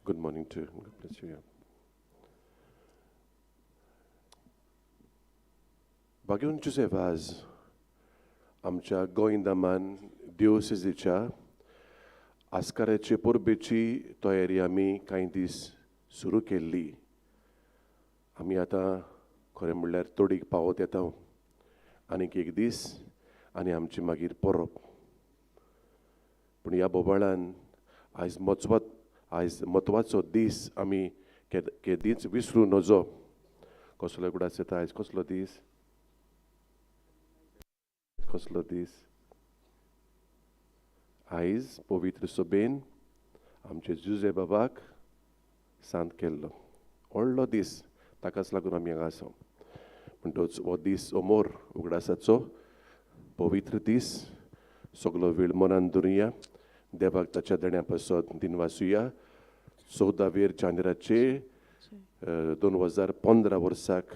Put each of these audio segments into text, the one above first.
Good morning too. God bless you. भाग्यवंत जुझेफ वाज आमच्या गोंय दमान डिओसिजीच्या आस्काराचे परबेची तयारी आमी कांय दीस सुरू केल्ली. आमी आतां खरें म्हणल्यार तोडीक पावत येता, आनीक एक दीस आनी आमची मागीर परब. पूण ह्या बोबाळान आयज म्हत्वाचो दीस आमी केदींच विसरूं नजो. कसलो उगडास येता आयज? कसलो दीस? कसलो दीस? आयज पवित्र सभेन आमचे जुझे बाबाक सांत केल्लो व्हडलो दीस. ताकाच लागून आमी हांगा आसा. म्हणटच हो दीस अमोर उगडासाचो पवित्र दीस. सगलो वेळ मनान धरुया, देवाक ताच्या देण्या पासत दिनवासुया. 14 जानेराचे 2015 वर्साक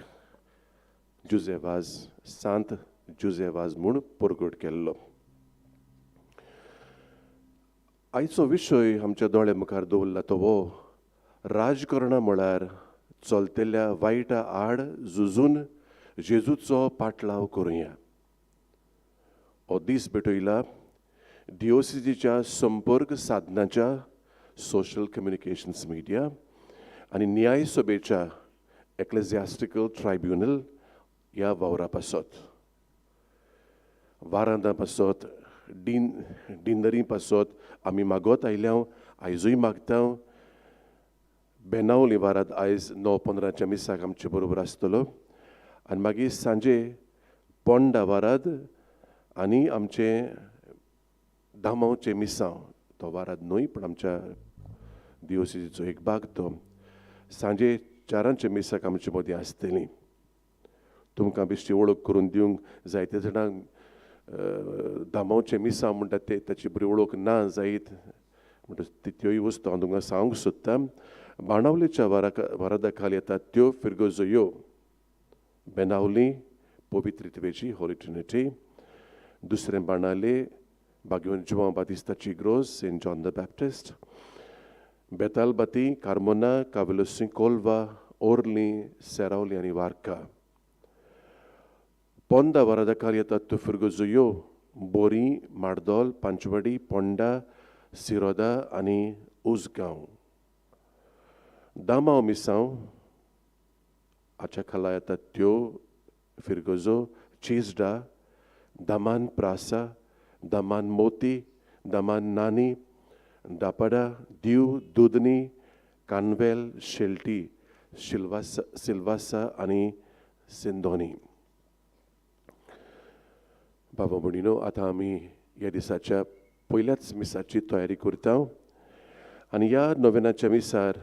जुझे वाज सांत जुझे वाज म्हूण परगट केल्लो. आयचो विशय आमच्या दोळे मुखार दवरला तो हो राजकरणा म्हळ्यार चलतल्या वायटा आड झुजून जेजूचो पाटलाव करुया. हो दीस भेटयला डिओसिजीच्या संपर्क साधनाच्या सोशल कम्युनिकेशन्स मिडिया आनी न्याय सभेच्या एक्लेजियास्टिकल ट्रायब्युनल ह्या वावरा पासत, वारांदा पासत, डिनरी पासत आमी मागत आयल्या, आयजूय मागता. बेनावली वारात आयज 9:15 मिसाक आमचे बरोबर आसतलो आनी मागीर सांजे पोंडा वाराद आनी आमचें दामांवचें मिसांव, तो वाराद न्हय पण आमच्या दिवसीचो एक भाग तो, सांजे 4 मिसाक आमचे मदीं आसतली. तुमकां बेश्टी वळख करून दिवंक जायते जाणांक दामांवचें मिसांव म्हणटा ते ताची बरी वळख ना जायत, म्हणटच त्योय वस्तू हांव तुमकां सांगूंक सोदतां. बाणावलेच्या वारादा खाल येतात त्यो फिरगजयो, बेनावली पवित्रित्वेची होली ट्रिनिटी, दुसरें बाणाले भाग्यवंत जुवांव बातिस्ताची इग्रोज saint John the Baptist, Betalbatim, Carmona, Cavelossim, Colva, Orlim, Seraulim आनी वार्का. पोंदा वारादा खाल येतात त्यो फिरगजयो बोरी, मार्दोल, पांचवडी, पोंडा, सिरोदा आनी उजगांव. दामांव मिसांव हाच्या खाला येतात त्यो फिरगजो चिजडा, दामान प्रासा, दामान मोती, दामान नानी, दापडा, दीव, दुदनी, कानवेल, शेल्टी, सिल्वासा आनी सिंदोनी. बाबा भयणीनो, आतां आमी ह्या दिसाच्या पयल्याच मिसाची तयारी करता आनी ह्या नोवेनाच्या मिसार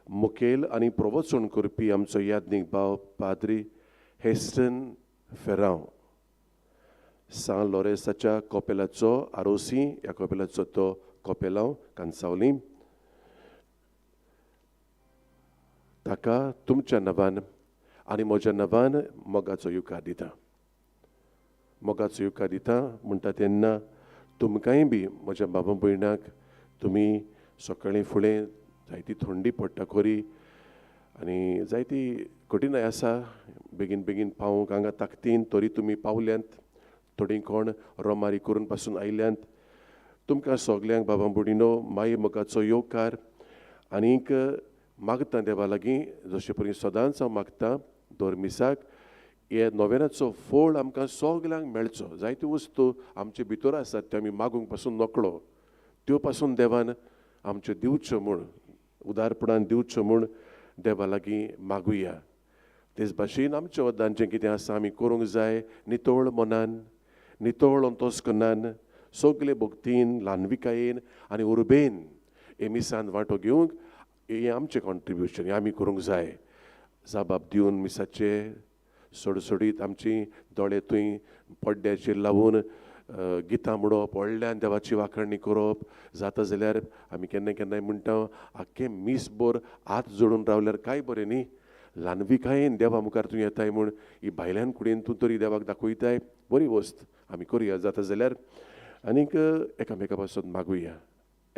मुखेल आनी प्रवचन करपी आमचो याज्ञीक भाव पाद्री हेस्टन फेरांव, सान लॉरेसाच्या कोपेलाचो आरोसी ह्या कोपेलाचो तो कोपेलांव कांसावली. ताका तुमच्या नांवान आनी म्हज्या नांवान मोगाचो येवकार दिता. मोगाचो येवकार दिता म्हणटा तेन्ना तुमकांय बी म्हज्या बाबा भयणाक तुमी सकाळीं फुडें जायती थंडी पडटा खरी आनी जायती कठीणाय आसा, बेगीन बेगीन पावूंक हांगा ताकतीन, तरी तुमी पावल्यांत. थोडीं कोण रोमारी करून पासून आयल्यांत. तुमकां सगल्यांक बाबा भयणीनो माई मोगाचो येवकार. आनीक मागता देवा लागीं जशें परी सदांच हांव मागता दर मिसाक, हे नोवेनाचो फळ आमकां सगल्यांक मेळचो. जायत्यो वस्तू आमचे भितर आसात त्यो आमी मागूंक पासून नकळो, त्यो पासून देवान आमच्यो दिवच्यो म्हूण, उदारपणान दिवच्यो म्हूण देवा लागीं मागुया. तेच भाशेन आमच्या वद्दान जें कितें आसा आमी करूंक जाय नितळ मनान, नितळ अंतस्करणान, सगळे भक्तीन, ल्हानविकायेन आनी उर्बेन हे मिसान वांटो घेवंक हें आमचें कॉन्ट्रिब्युशन, हें आमी करूंक जाय. जबाब दिवन मिसाचे सोडसोडीत आमची दोळे थंय पड्ड्याचेर लावन गितां म्हणप, व्हडल्यान देवाची वाखाणी करप. जाता जाल्यार आमी केन्ना केन्नाय म्हणटा आख्खें मीस भर हात जोडून रावल्यार काय बरें न्ही. ल्हानविकायेन देवा मुखार तूं येताय म्हूण ही भायल्यान कुडीन तूं तरी देवाक दाखयताय, बरी वस्त आमी करुया जाता जाल्यार. आनीक एकामेका पासून मागुया,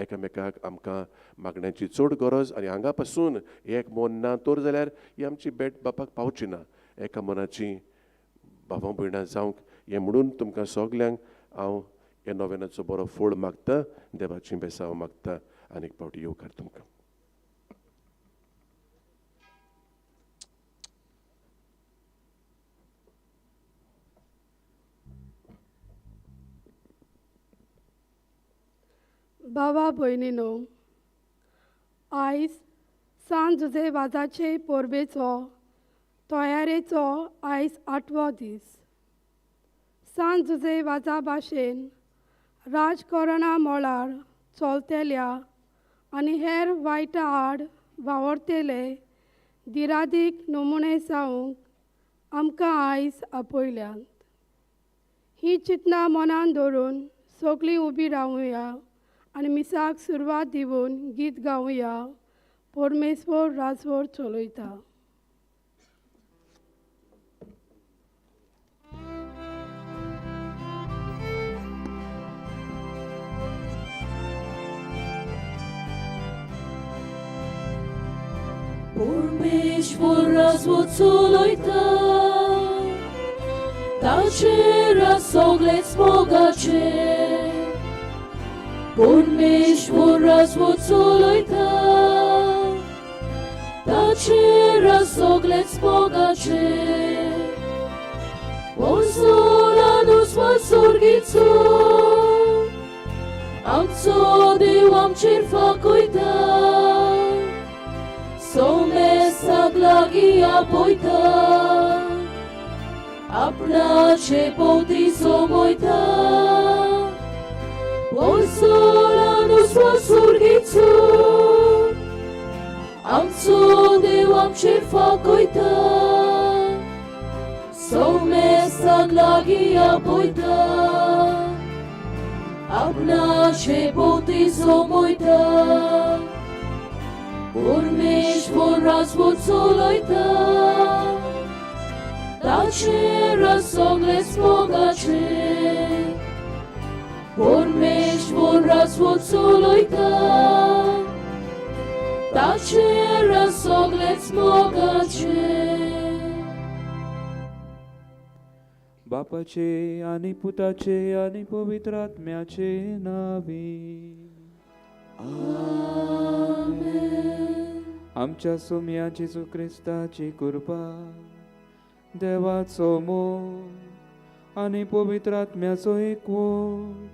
एकामेकाक आमकां मागण्याची चड गरज आनी हांगा पासून एक मन ना तर जाल्यार ही आमची भेट बापाक पावची ना. एका मनाची भावां भयणां जावंक हें म्हणून तुमकां सगल्यांक हांव ह्या नोवेनाचो बरो फळ मागता, देवाची बेसांव मागता आनी एक फावटी येवकार तुमकां. बाबा भयणीनो, आयज सांत जुझे वाजाचे परबेचो तयारेचो आयज आठवो दीस. सांत जुझे वाजा भाशेन राजकरणा मळार चलतल्या आनी हेर वायटा आड वावरतले दिरादीक नमुने जावंक आमकां आयज आपयल्यात. ही चिंतनां मनान धरून सगळीं उबी रावया आनी मिसाक सुरवात दिवन गीत गावया. परमेश्वर राजवर चलयता. परमेश्वर राजवट चलयता, ताचेर सगळेच मोगाचेर. परमेश्वर राजवट चलयता, ताचेर सगळेच मोगाचेर. वर्सोलानुस वर्सुर्गीचो आमचो देव आमचेर फाकयता, सोमेसाक लागीं आपयता, आपणाचे भोंवती सोमयता. वर्सोलानुस वर्सुर्गीचो आमचो देव आमचेर फाकयता, सोमेसाक लागीं आपयता, आपणाचे भोंवती सोमयता. परमेश्वर राजवट चलयता, ताचेर सगळेच मोगाचेर. परमेश्वर राजवट चलयता, ताचेर सगळेच मोगाचेर. बापाचे आनी पुताचे आनी पवित्र आत्म्याचे नांवी आमेन. आमच्या सोम्या जेजू क्रिस्ताची कृपा, देवाचो मोग आनी पवित्र आत्म्याचो एकवट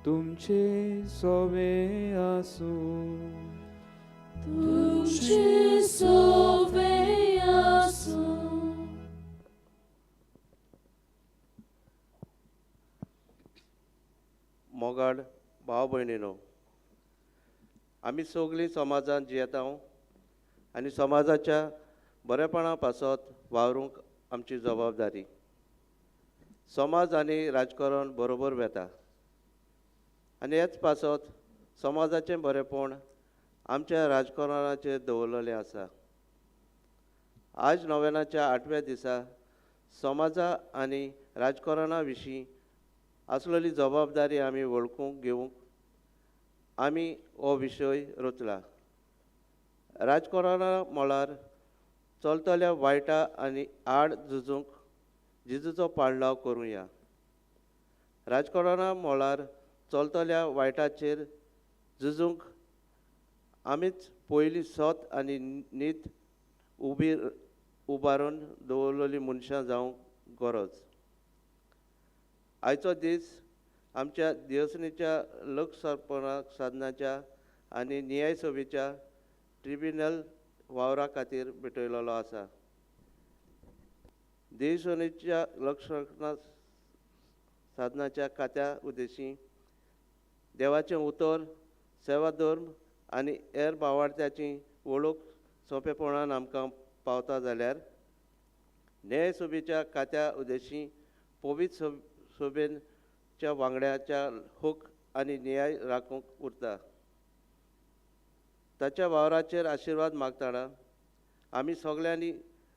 तुमचे सोवे आसूं. तुमचे सोवे आसूं. मोगाड भाव भयणीनो, आमी सगळीं समाजांत जियेता आनी समाजाच्या बरेपणा पासत वावरूंक आमची जबाबदारी. समाज आनी राजकारण बरोबर वेता आनी हेच पासत समाजाचें बरेपण आमच्या राजकारणाचेर दवरलेलें आसा. आज नोवेनाच्या आठव्या दिसा समाजा आनी राजकारणा विशीं आसलेली जबाबदारी आमी वळखूंक घेवंक आमी हो विशय रचला. राजकारणा मळार चलतल्या वायटा आनी आड झुजूंक जेजूचो पाडलाव करुया. राजकारणा मळार चलतल्या वायटाचेर झुजूंक आमीच पयलीं सत आनी नीत उबी उबारून दवरलेली मनशां जावंक गरज. आयचो दीस आमच्या दिवसणीच्या लोकसर्पणा साधनाच्या आनी न्याय सभेच्या ट्रिब्युनल वावरा खातीर भेटयलेलो आसा. देशवणीच्या लोकसर्पणा साधनाच्या खात्या उद्देशी देवाचें उतर, सेवा धर्म आनी हेर भावार्थ्याची वळख सोंपेपणान आमकां पावता जाल्यार न्याय सभेच्या खात्या उद्देशी पवित्र सभेच्या वांगड्याच्या हक आनी न्याय राखूंक उरता. ताच्या वावराचेर आशिर्वाद मागतना आमी सगल्यांनी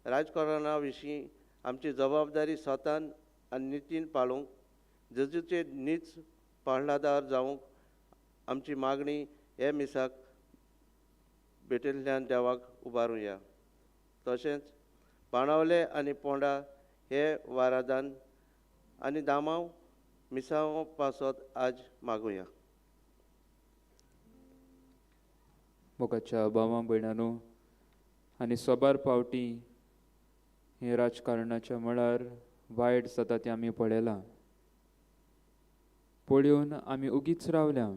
राजकारणा विशीं आमची जबाबदारी स्वतान आनी नितीन पाळूंक, जेजूचे नीच पाळणादार जावंक आमची मागणी हे मिसाक भेटिल्ल्यान देवाक उबारुया. तशेंच बाणावले आनी पोंडा हे वारादान आनी दामांव मिसांव पासत आज मागुया. मोगाच्या भावां भयणांनो, आनी सोबार पावटी हे राजकारणाच्या मळार वायट जाता तें आमी पळयलां. पळोवन आमी उगीच रावल्या.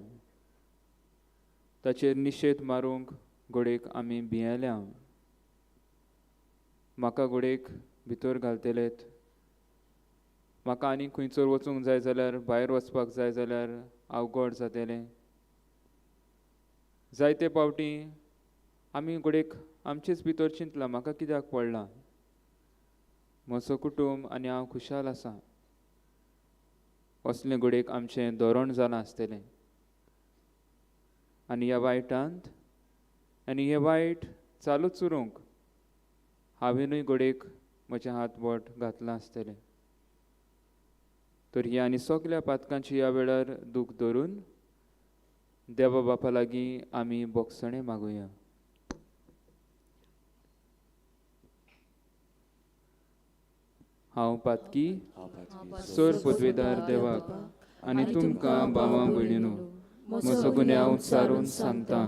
ताचेर निशेध मारूंक घोडेक आमी भियेल्या. म्हाका घोडेक भितर घालतलेत, म्हाका आनी खंयसर वचूंक जाय जाल्यार, भायर वचपाक जाय जाल्यार अवघड जातलें. जायते पावटी आमी घोडेक आमचेच भितर चिंतलां, म्हाका कित्याक पडलां, म्हजो कुटूंब आनी हांव खुशाल आसा. असलें घोडेक आमचें धोरण जालां आसतलें. आनी ह्या वायटांत आनी हें वायट चालूच उरूंक हांवेनूय घोडेक म्हजें हात बोट घातलां आसतलें. तर ह्या आनी सगल्या पातकांची ह्या वेळार दूख धरून देवा बापा लागीं आमी बोगसणें मागुया. हांव पातकी सर पदवेदार देवाक आनी तुमकां भावां भयणीनो म्हजो गुन्यांव उच्चारून सांगता.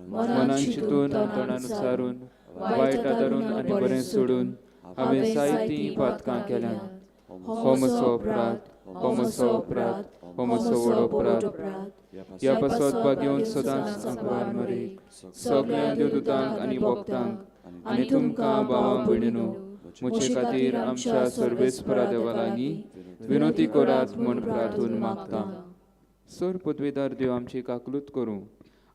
मनान चिंतून तोंडान उच्चारून वायट आदारून आनी बरें सोडून हांवें जायतीं पातकां केल्यांत. हो म्हजो अपराध, हो म्हजो अपराध, हो म्हजो व्हड अपराध. ह्या पासत भागेवन सदांच आंकवार मरेक सगळ्या देवदूतांक आनी भक्तांक आनी तुमकां भावां भयणीनो म्हजे खातीर आमच्या सर्वेस्परा देवा लागीं विनोती करात म्हूण प्रार्थून मागता. सर पदवेदार देव आमची काकलूत करूं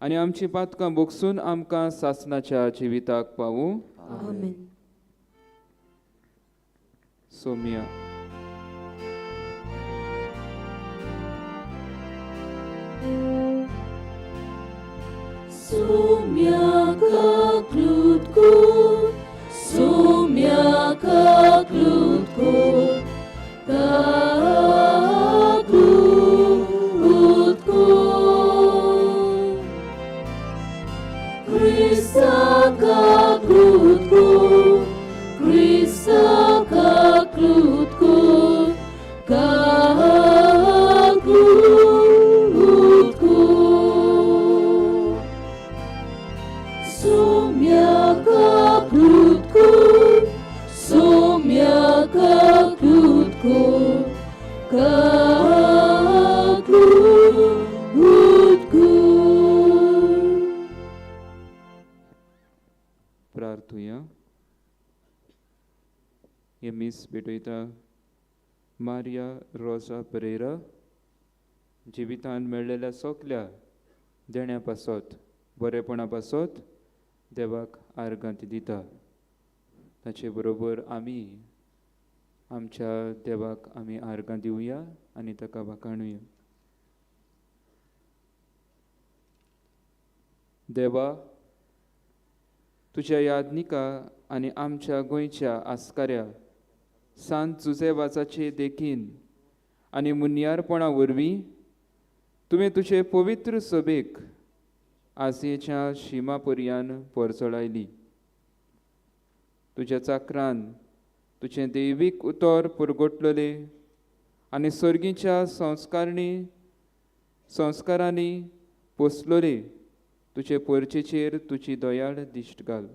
आनी आमची पातकां बोगसून आमकां सासनाच्या जिविताक पावूं. आमेन. सोमिया. Sumia kaklutku, sumia kaklutku, kaklutku. Krista kaklutku, Krista kaklutku, kaklutku. Sumia kaklutku, sumia kaklutku, kaklutku. प्रार्थुया. हे मीस भेटयता मारिया रोजा परेरा जिवितांत मेळ्ळेल्या सगल्या देण्या पासत बरेपणा पासत देवाक आर्गां ती दिता. ताचे बरोबर आमी आमच्या देवाक आमी आर्गां दिवया आनी ताका वाखाणुया. देवा, तुज्या यादनिका आनी आमच्या गोंयच्या आस्काऱ्या सांत जुझेवाजाचे देखीन आनी मुन्यारपणा वरवीं तुवें तुजे पवित्र सभेक आजयेच्या शिमा पर्यान परजळायली. तुज्या चाकरान तुजें दैवीक उतर पुरगोटलेले आनी सर्गीच्या संस्कारांनी पोसलोले तुजे पोरचेचेर तुजी दयाळ दिश्ट घाल.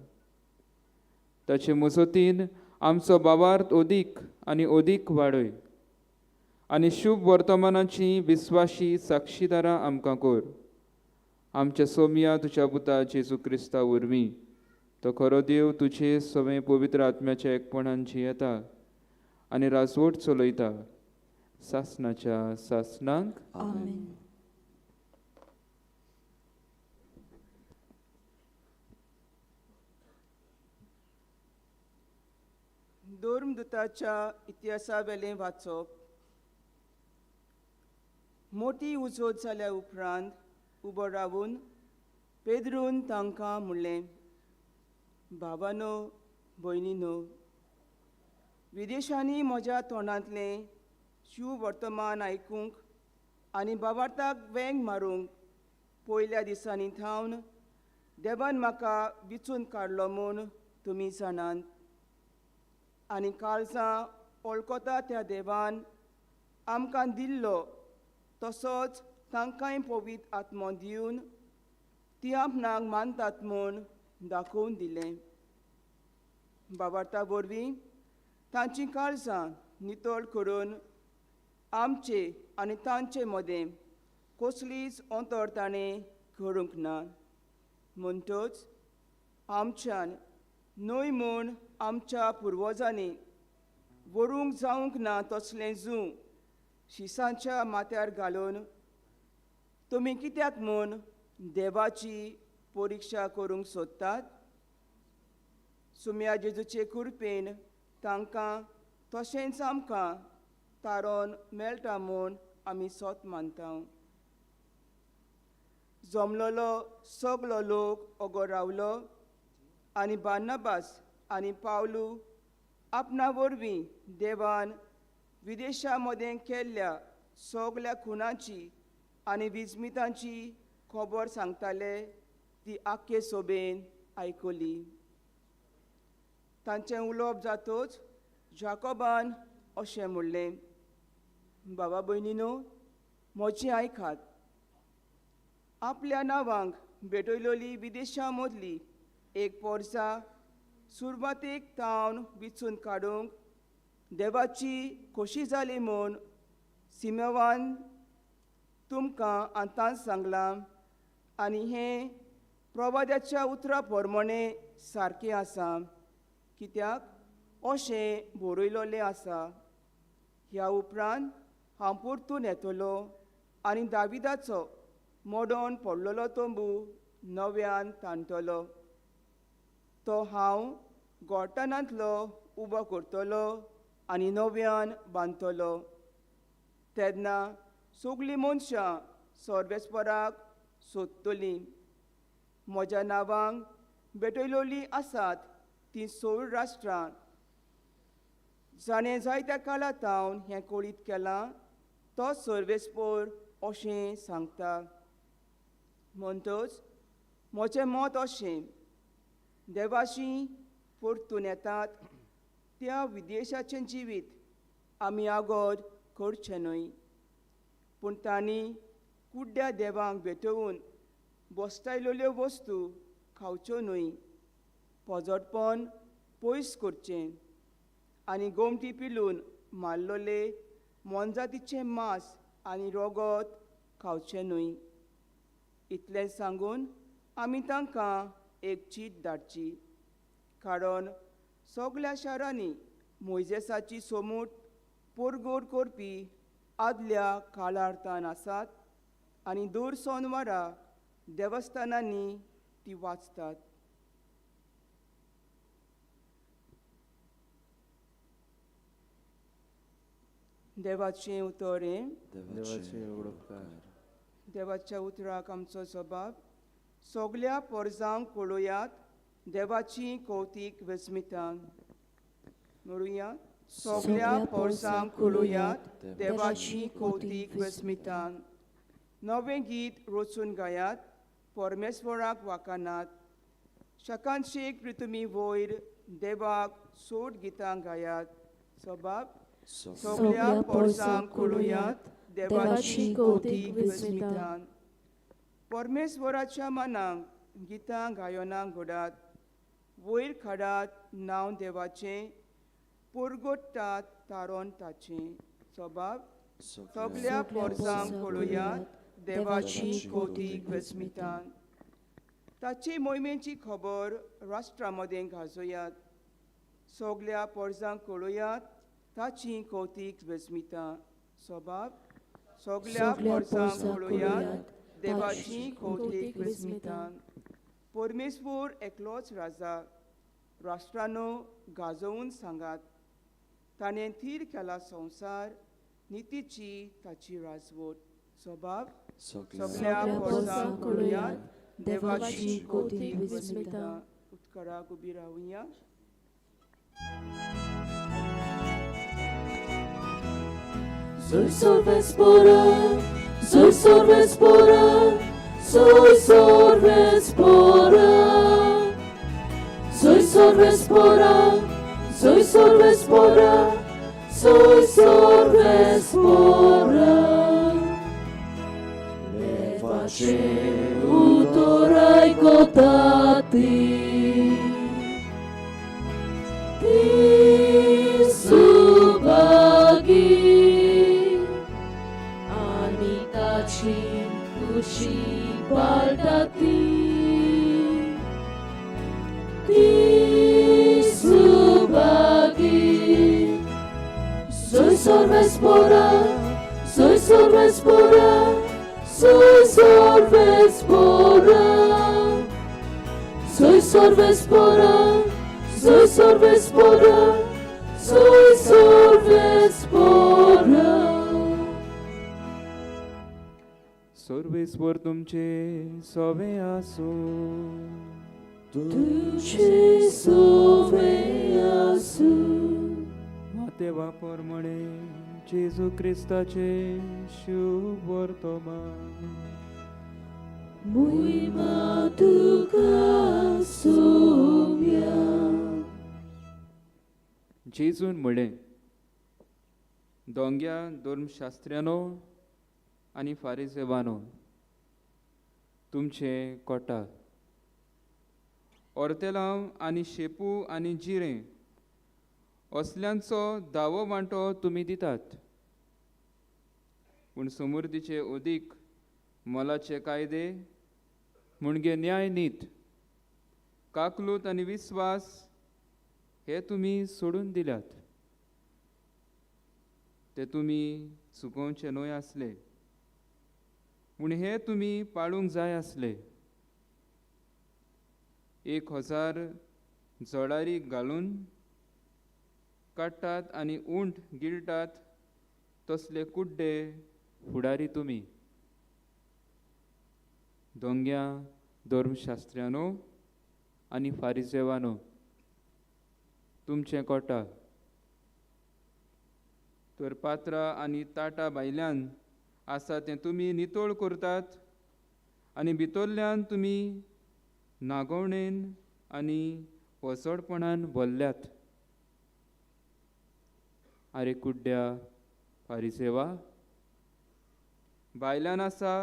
ताचे मजतीन आमचो बावार्थ अदीक आनी अदीक वाडय आनी शुभ वर्तमानाची विस्वाशी साक्षीदारां आमकां कर. आमच्या सोमिया तुज्या पुता जेजू क्रिस्ता वरवीं तो खरो देव तुजे सगळे पवित्र आत्म्याच्या एकपणान जियेता आनी राजवट चलयता सासनाच्या सासनांक. आमेन. धर्मदूताच्या इतिहासावेलें वाचप. मोटी उजोत जाल्या उपरांत उबो रावून पेद्रून तांकां म्हणलें, भावानो भयणीनो, विदेशांनी म्हज्या तोंडांतलें शिव वर्तमान आयकूंक आनी बाबार्थाक वेंग मारूंक पयल्या दिसांनी थावन देवान म्हाका विचून काडलो म्हूण तुमी जाणात आनी काळजां वळखता त्या देवान आमकां दिल्लो तसोच तांकांय पवित्र आत्मो दिवन ती आपणाक मानतात म्हूण दाखोवन दिलें. बाबार्ता वरवीं तांचीं काळजां नितळ करून आमचे आनी तांचे मदें कसलीच अंतर ताणें करूंक ना. म्हणटच आमच्यान न्हय म्हूण आमच्या पुर्वजांनी व्हरूंक जावंक ना तसलें जूं शिसांच्या माथ्यार घालून तुमी कित्याक म्हूण देवाची परिक्षा करूंक सोदतात? सुम्या जेजूचे कृपेन तांकां तशेंच आमकां तारोन मेळटा म्हूण आमी सोत मानता. जमलोलो सगलो लोक ओगो रावलो आनी बार्नाबास आनी पावलू आपणा वरवीं देवान विदेशा मदें केल्ल्या सगल्या खुणाची आनी विस्मितांची खबर सांगताले ती आख्खे सोबेन आयकली. तांचें उलोवप जातोच जाकोबान अशें म्हणलें, बाबा भयणीनो म्हजी आयकात. आपल्या नांवांक भेटयलोली विदेशां मदली एक पोरसा सुरवातेक तावन विचून काडूंक देवाची खोशी जाली म्हूण सिमेवान तुमकां आतांच सांगलां आनी हें प्रवाद्याच्या उतरा प्रमाणें सारकें आसा, कित्याक अशें बरयलोलें आसा. ह्या उपरांत हांव परतून येतलो आनी दाविदाचो मोडोन पडलेलो तंबू नव्यान ताणटलो, तो हांव गोठाणांतलो उबो करतलो आनी नव्यान बांदतलो. तेन्ना सगळीं मनशां सर्वेस्पराक सोदतलीं. म्हज्या नांवांक भेटयलोलीं आसात तीं सोळ राष्ट्रां जाणें जायत्या काळा तावन हें कळीत केलां तो सर्वेस्पर अशें सांगता. म्हणटच म्हजें मत अशें, देवाशी परतून येतात त्या विदेशाचें जिवीत आमी आगोद करचें न्हय, पूण तांणी कुड्ड्या देवांक भेटोवन बसतायलेल्यो वस्तू खावच्यो न्हय, पोजटपण पयस करचें आनी गोमटी पिलून मारलोले मोनजातीचें मांस आनी रोगोत खावचें न्हय. इतलें सांगून आमी तांकां एक चीट धाडची, कारण सगल्या शारांनी मोयजेसाची सोमूट पोरगोड करपी आदल्या काळार्थान आसात आनी दर सोनवारा देवस्थानांनी ती वाचतात. देवाचें उतर हें. देवाच्या उतराक आमचो जबाब. सगल्या पोरजांक पळोयात देवाची कौतीक विस्मितां. म्हणुया, सगल्या पोरसांक पळोयात देवाची कौतीक विस्मितां. नवें गीत रचून गायात परमेश्वराक वाकानात. शकांशेक पृथ्वी वयर देवाक सोड गितां गायात. सबाब सगल्या पोरसांक पळोयात देवाची कौतीक विस्मितां. परमेश्वराच्या मनाक गितां गायनां घडात, वयर काडात नांव देवाचें, पुरगोट्टात तारोन ताचें. सबाब सगल्या पोरसांक पळोयात देवाची कौतीक विस्मितां. ताची मोहिमेची खबर राष्ट्रा मदें गाजोयात. सगल्या पोरसांक पळोयात ताची कौतीक विस्मितां. सबाब सगल्या पोरसांक पळोयात देवाची कौतीक विस्मितां. परमेश्वर एकलोच राजा, राष्ट्रानो गाजोवन सांगात. ताणें थीर केला संवसार, नितीची ताची राजवट. सबाब सगल्या पोरसांक पळोयात देवाची कौतीक विस्मितां. उत्कराक उबी रावया. Soy sorvespora, soy sorvespora, Soy sorvespora, soy sorvespora, soy sorvespora, soy sorvespora. देवाचे उतर आयकता ती, ती सुभागी आनी ताची खुशी पाळटा ती, ती Subhagi. Soy sorvespora, soy sorvespora, soy sorvespora. Soy sorvespora, soy sorvespora, soy sorvespora. सर्वेस्पर तुमचे सवे आसूं. तुझे सोवे आसूं. मातेवा प्रमाणे जेजू क्रिस्ताचे शुभ वर्तमान. मोहिमा तुका सोम्या. जेजून म्हळें, दोंग्या धर्मशास्त्र्यानो आनी फारिजेवानो, तुमचे कोटा. ओर्तेलांव आनी शेपू आनी जिरें असल्यांचो दावो वांटो तुमी दितात, पूण समृद्धीचे उदीक मोलाचे कायदे म्हणजे न्याय नीत, काकलूत आनी विस्वास हे तुमी सोडून दिल्यात. ते तुमी चुकोवचे न्हय आसले, पूण हे तुमी पाळूंक जाय आसले. 1000 जळारी घालून काडटात आनी उंट गिळटात तसले कुड्डे फुडारी तुमी. दोंग्या धर्मशास्त्र्यानो आनी फारिजेवानो, तुमचें कोटा. तर पात्रां आनी ताटां भायल्यान आसा तें तुमी नितळ करतात आनी भितरल्यान तुमी नागोवणेन आनी वसडपणान भरल्यात. आरे कुड्ड्या फारिसेवा, भायल्यान आसा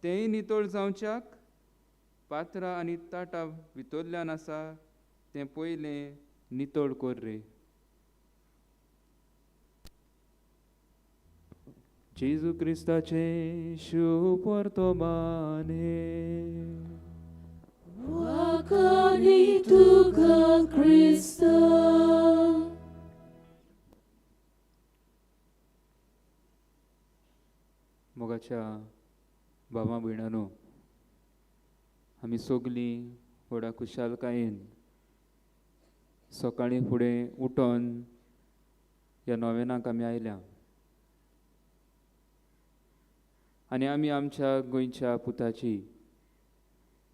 तेंय नितळ जावच्याक पात्रां आनी ताटां भितरल्यान आसा तें पयलें नितळ कर रे. जेजू क्रिस्ताचें शुभ वर्तमान. वाखाणी तुका क्रिस्ता. मोगाच्या बाबा भयणानो, आमी सगलीं व्हडा खुशालकायेन सकाळीं फुडें उठोन ह्या नोवेनाक आमी आयल्या आनी आमी आमच्या गोंयच्या पुताची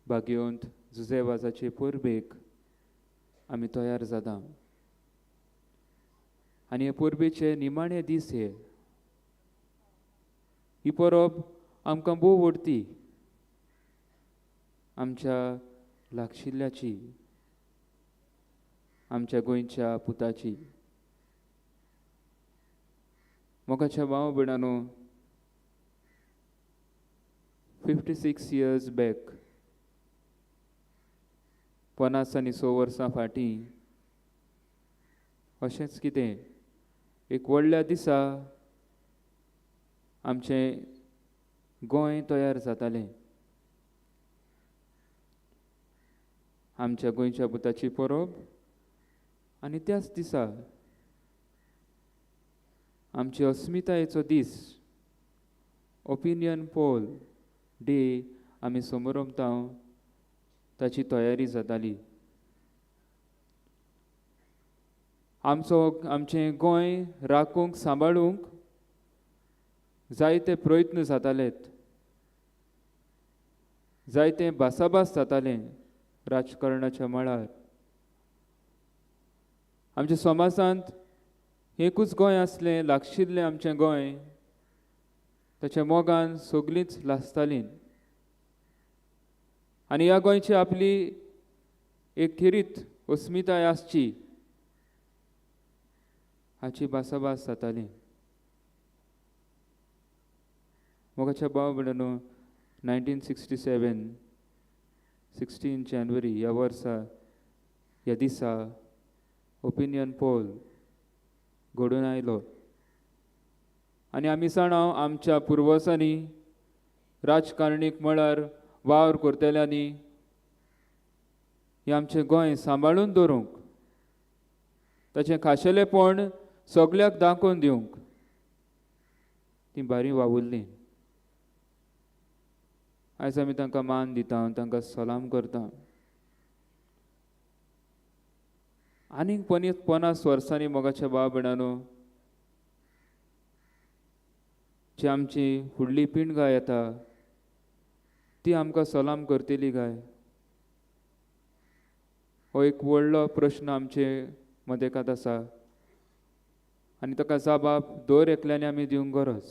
भाग्यवंत जुझे वाजाचे परबेक आमी तयार जाता. आनी हे परबेचे निमाणे दीस हे. ही परब आमकां भोव व्हडती, आमच्या लागशिल्ल्याची, आमच्या गोंयच्या पुताची. मोगाच्या भाव भयणानो, 56 इयर्स बॅक, 56 वर्सां फाटीं अशेंच कितें एक व्हडल्या दिसा आमचें गोंय तयार जातालें. आमच्या गोंयच्या पुताची परब आनी त्याच दिसा आमची अस्मितायेचो दीस, ओपिनियन पोल डे आमी समरमता, ताची तयारी जाताली. आमचो आमचें गोंय राखूंक सांबाळूंक जायते प्रयत्न जातालेत, जायते भासाभास जातालें राजकारणाच्या मळार. आमच्या समाजांत एकूच गोंय आसलें, लागशिल्लें आमचें गोंय, ताच्या मोगान सगलींच लासतालीं. आनी ह्या गोंयची आपली एक खेरीत अस्मिताय आसची हाची भासाभास जाताली. मोगाच्या भाव भयणांनो, 1967 16 जानेवारी ह्या वर्सा ह्या दिसा ओपिनियन पोल घडून आयलो आनी आमी जाणा आमच्या पुर्वजांनी राजकारणीक मळार वावर करतल्यांनी हें आमचें गोंय सांबाळून दवरूंक, ताचें खाशेलेपण सगल्याक दाखोवन दिवंक ती बारी वावुरलीं. आयज आमी तांकां मान दिता, तांकां सलाम करता. आनीक 50 वर्सांनी मोगाच्या भाव भयणांनो, जी आमची फुडली पिणगाय येता ती आमकां सलाम करतली काय? हो एक व्हडलो प्रश्न आमचे मदेकात आसा आनी ताका जबाब दर एकल्यानी आमी दिवंक गरज.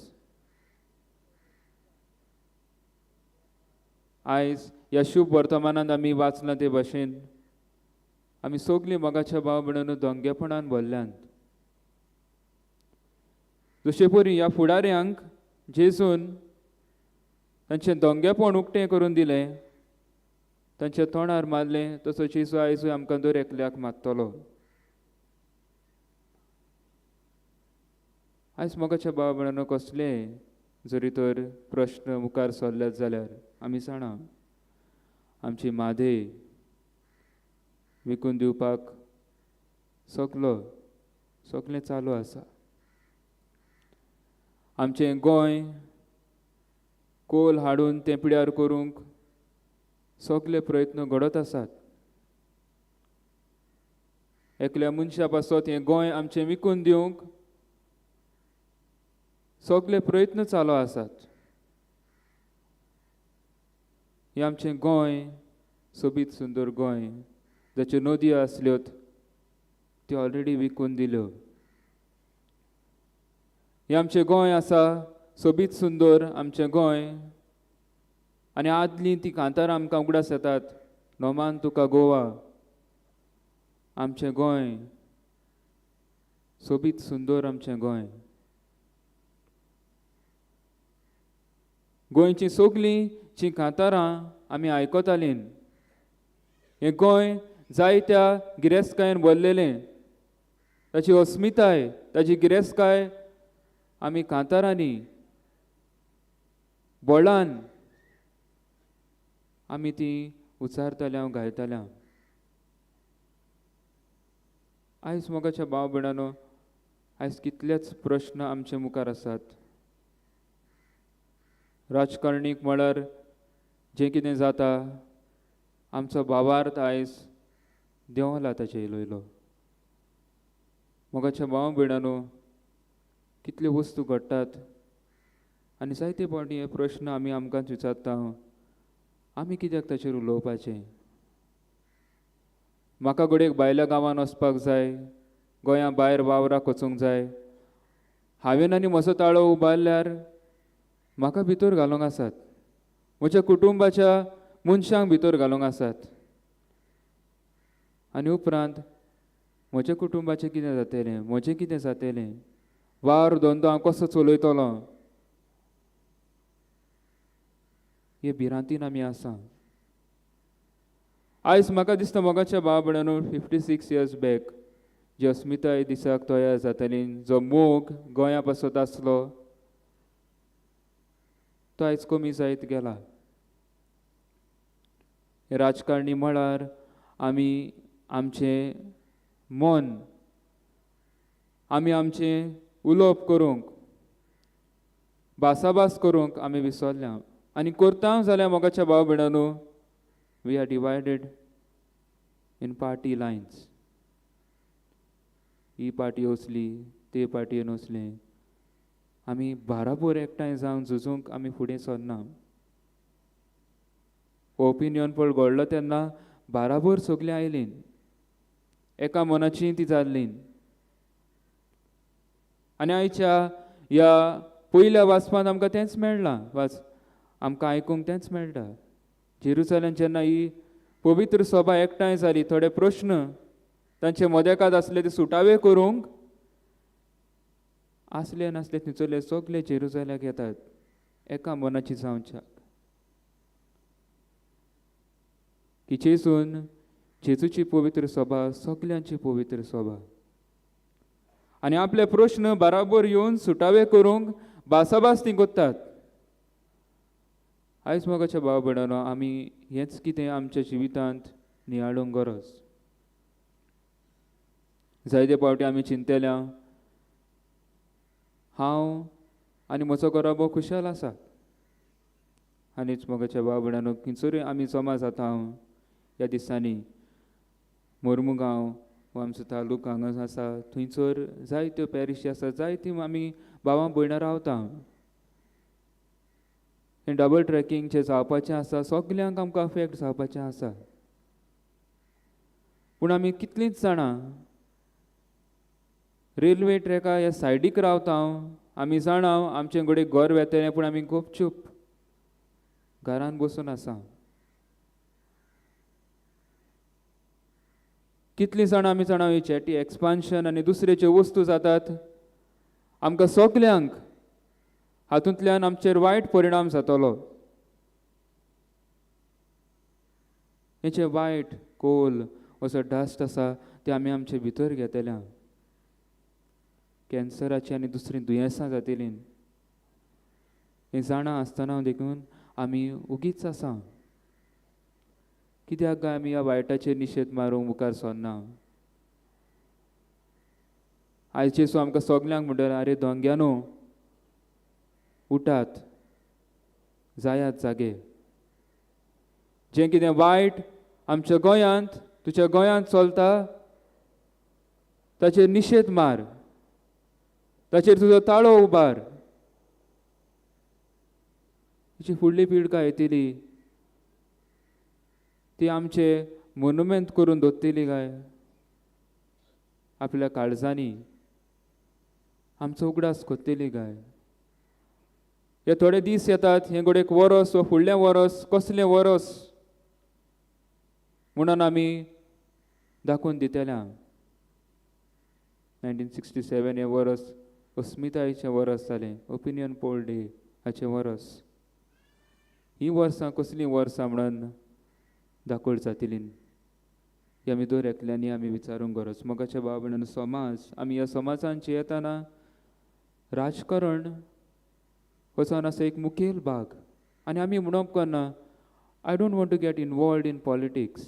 आयज ह्या शुभ वर्तमानांत आमी वाचलां ते भाशेन आमी सगलीं मोगाच्या भाव भयणांनो दंगेपणान भरल्यांत. जशे परी ह्या फुडाऱ्यांक जेजून तांचें दंगेपण उक्तें करून दिलें, तांच्या तोंडार मारलें, तसो जेजू आयजूय आमकां दर एकल्याक मारतलो. आयज मोगाच्या भाव भयणांनो, कसले जरी तर प्रश्न मुखार सरल्यात जाल्यार आमी जाणा आमची माधे विकून दिवपाक सगलें चालू आसा. आमचें गोंय कोल हाडून तें पिड्यार करूंक सगले प्रयत्न घडत आसात. एकल्या मनशा पासत हें गोंय आमचें विकून दिवंक सगले प्रयत्न चालू आसात. हें आमचें गोंय सोबीत सुंदर गोंय, जाच्यो नदयो आसल्योत त्यो ऑलरेडी विकून दिल्यो. हें आमचें गोंय आसा सोबीत सुंदर आमचें गोंय आनी आदलीं ती कांतारां आमकां उगडास येतात, नोमान तुका गोवा. आमचें गोंय सोबीत सुंदर आमचें गोंय. गोंयचीं सगलीं जीं कांतारां आमी आयकतालीं, हें गोंय जायत्या गिरेस्तकायेन भरलेलें, ताची अस्मिताय, ताची गिरेस्तकाय आमी कांतारांनी बोळान आमी ती उचारतल्या गायतल्या. आयज मोगाच्या भाव भयणांनो, आयज कितलेच प्रश्न आमचे मुखार आसात. राजकारणीक म्हळ्यार जें कितें जाता आमचो भावार्थ आयज देंवला ताचे इलो. मोगाच्या भाव भयणांनो, कितल्यो वस्तू घडटात आनी जायते फावटी हे प्रश्न आमी आमकांच विचारता, आमी कित्याक ताचेर उलोवपाचें? म्हाका घडयेक भायल्या गांवान वचपाक जाय, गोंया भायर वावराक वचूंक जाय, हांवें आनी म्हजो ताळो उबारल्यार म्हाका भितर घालूंक आसात, म्हज्या कुटुंबाच्या मनशांक भितर घालूंक आसात आनी उपरांत म्हज्या कुटुंबाचें कितें जातलें, म्हजें कितें जातलें, वावर धंदो हांव कसो चलयतलो, हे भिरांतीन आमी आसा. आयज म्हाका दिसता मोगाच्या भाव भयणांनो, 56 इयर्स बॅक जी अस्मिताय दिसाक तयार जाताली, जो मोग गोंया पासत आसलो तो आयज कमी जायत गेला. राजकारणी मळार आमी आमचें मन, आमी आमचें उलोवप करूंक, भासाभास करूंक आमी विसरल्या आनी करता जाल्यार मोगाच्या भाव भयणांनो, we are divided in party lines. ही पार्टी वचली, ते पार्टयेन वचले, आमी बाराबोर एकठांय जावन झुजूंक आमी फुडें सरना. ओपिनियन पोल घडलो तेन्ना बाराबोर सगलीं आयलीं, एका मनाची ती जाल्ली. आनी आयच्या ह्या पयल्या वाचपांत आमकां तेंच मेळ्ळां, वाच आमकां आयकूंक तेंच मेळटा. जेरुसलेम जेन्ना ही पवित्र सभा एकठांय जाली, थोडे प्रश्न तांचे मदेकात आसले ते सुटावे करूंक आसले नासले थंयसरले सगले जेरुसलेमाक येतात एका मनाची जावच्याक की जेजून जेजूची पवित्र सभा सगल्यांची पवित्र सभा आनी आपले प्रश्न बराबर येवन सुटावे करूंक भासाभास ती करतात. आयज मोगाच्या भाव भयणांनो, आमी हेंच कितें आमच्या जिवितांत नियाळूंक गरज. जायते फावटी आमी चिंतल्या हांव आनी म्हजो घराबो खुशाल आसा. आनीच मोगाच्या भाव भयणांनो, खंयसरूय आमी जमा जाता ह्या दिसांनी, मोर्मुगांव हो आमचो तालुका हांगा आसा, थंयसर जायत्यो पॅरिशी आसा, जायतीं आमी भावां भयणां रावता. हें डबल ट्रॅकिंग जें जावपाचें आसा सगल्यांक आमकां अफेक्ट जावपाचें आसा. पूण आमी कितलींच जाणां रेल्वे ट्रॅका ह्या सायडीक रावता, आमी जाणा आमचें घडये घर वेतलें, पूण आमी गुपचूप घरान बसून आसा. कितलीं जाणां आमी जाणा ही जेटी एक्सपान्शन आनी दुसरे ज्यो वस्तू जातात आमकां सगल्यांक हातूंतल्यान आमचेर वायट परिणाम जातलो. हेचे वायट कोल असो डस्ट आसा ते आमी आमचे भितर घेतल्या, कॅन्सराची आनी दुसरीं दुयेंसां जातलीं. हें जाणा आसतना देखून आमी उगीच आसा. कित्याक काय आमी ह्या वायटाचेर निशेध मारूंक मुखार सरना? आयज जेजू आमकां सगल्यांक म्हणटा, आरे दोंग्यानो उठात, जायात जागे. जें कितें वायट आमच्या गोंयांत, तुज्या गोंयांत चलता ताचेर निशेध मार, ताचेर तुजो ताळो उबार. तुजी फुडली पिळगा येतली ती आमचे मोनुमेंत करून दवरतली काय आपल्या काळजांनी, आमचो उगडास करतली काय? हे थोडे दीस येतात, हें घडये वरस वा फुडलें वरस, कसलें वरस म्हणून आमी दाखोवन दितल्या. 1967 हें वरस अस्मितायेचें वरस जालें, ओपिनियन पोल डे हाचें वरस. हीं वर्सां कसलीं वर्सां म्हणून दाखोवड जातली ही आमी दर एकल्यांनी आमी विचारूंक गरज. मोगाच्या भाव भयणांनो, समाज, आमी ह्या समाजान जियेतना राजकारण हो जावन आसा एक मुखेल भाग. आनी आमी म्हणप करना I don't want to get involved in politics.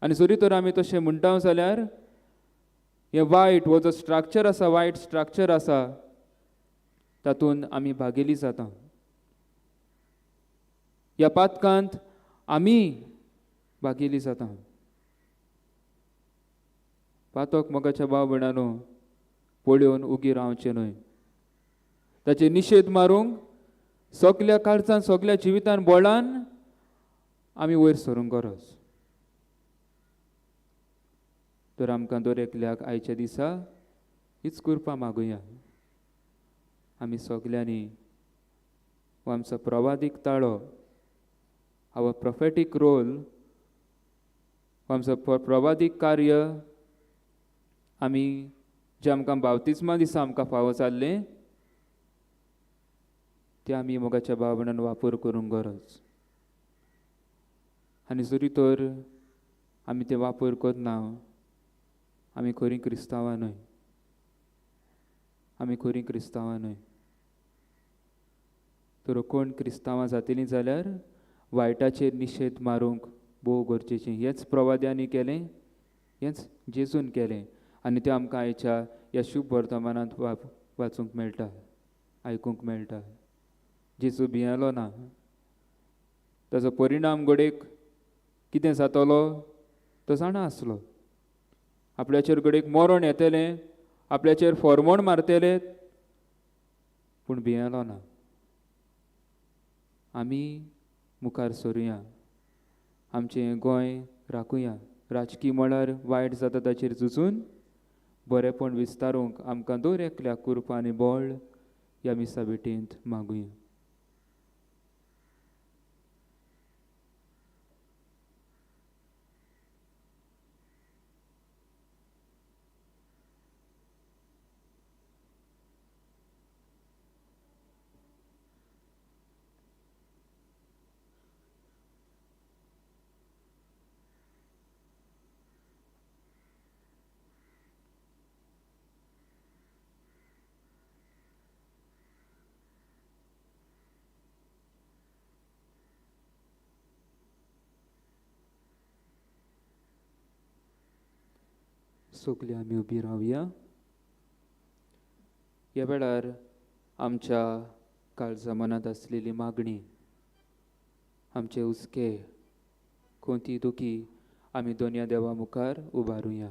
आनी जरी तर आमी तशें म्हणटा जाल्यार हें वायट हो जो स्ट्रक्चर आसा, वायट स्ट्रक्चर आसा तातूंत आमी भागेली जाता. ह्या पातकांत आमी भागेली जाता. पातक मोगाच्या भाव भयणांनो पळोवन उगी रावचें न्हय, ताचेर निशेध मारूंक सगल्या काळजान, सगल्या जिवितान बळान आमी वयर सरूंक गरज. तर आमकां दर एकल्याक आयच्या दिसा हीच कृपा मागुया, आमी सगल्यांनी हो आमचो प्रवादीक ताळो, our prophetic role, हो आमचो प्रवादीक कार्य आमी जें आमकां बावतिज्मा दिसा आमकां फावो जाल्लें तें आमी मोगाच्या भाव भयणान वापर करूंक गरज. आनी जरी तर आमी तें वापर करना, आमी खरीं क्रिस्तांवां न्हय, आमी खरीं क्रिस्तांवां न्हय. तर कोण क्रिस्तांवां जातलीं जाल्यार वायटाचेर निशेध मारूंक भोव गरजेचें. हेंच प्रवाद्यांनी केलें, हेंच जेजून केलें आनी तें आमकां आयच्या ह्या शुभ वर्तमानांत वाचूंक मेळटा, आयकूंक मेळटा. जेजू भियेलो ना, ताचो परिणाम घडयेक कितें जातलो तो जाणा आसलो. आपल्याचेर घडयेक मरण येतलें, आपल्याचेर फॉर्मोण मारतले, पूण भियेलो ना. आमी मुखार सरुया, आमचें गोंय राखुया. राजकी मळार वायट जाता ताचेर झुजून बरेंपण विस्तारूंक आमकां दर एकल्याक कृपा आनी बळ ह्या मिसा भेटेंत मागुया. सगळीं आमी उबी रावया. ह्या वेळार आमच्या काळजा मनांत आसलेली मागणी, आमचे हुस्के, कोणती दुखी आमी दोनया देवा मुखार उबारुया.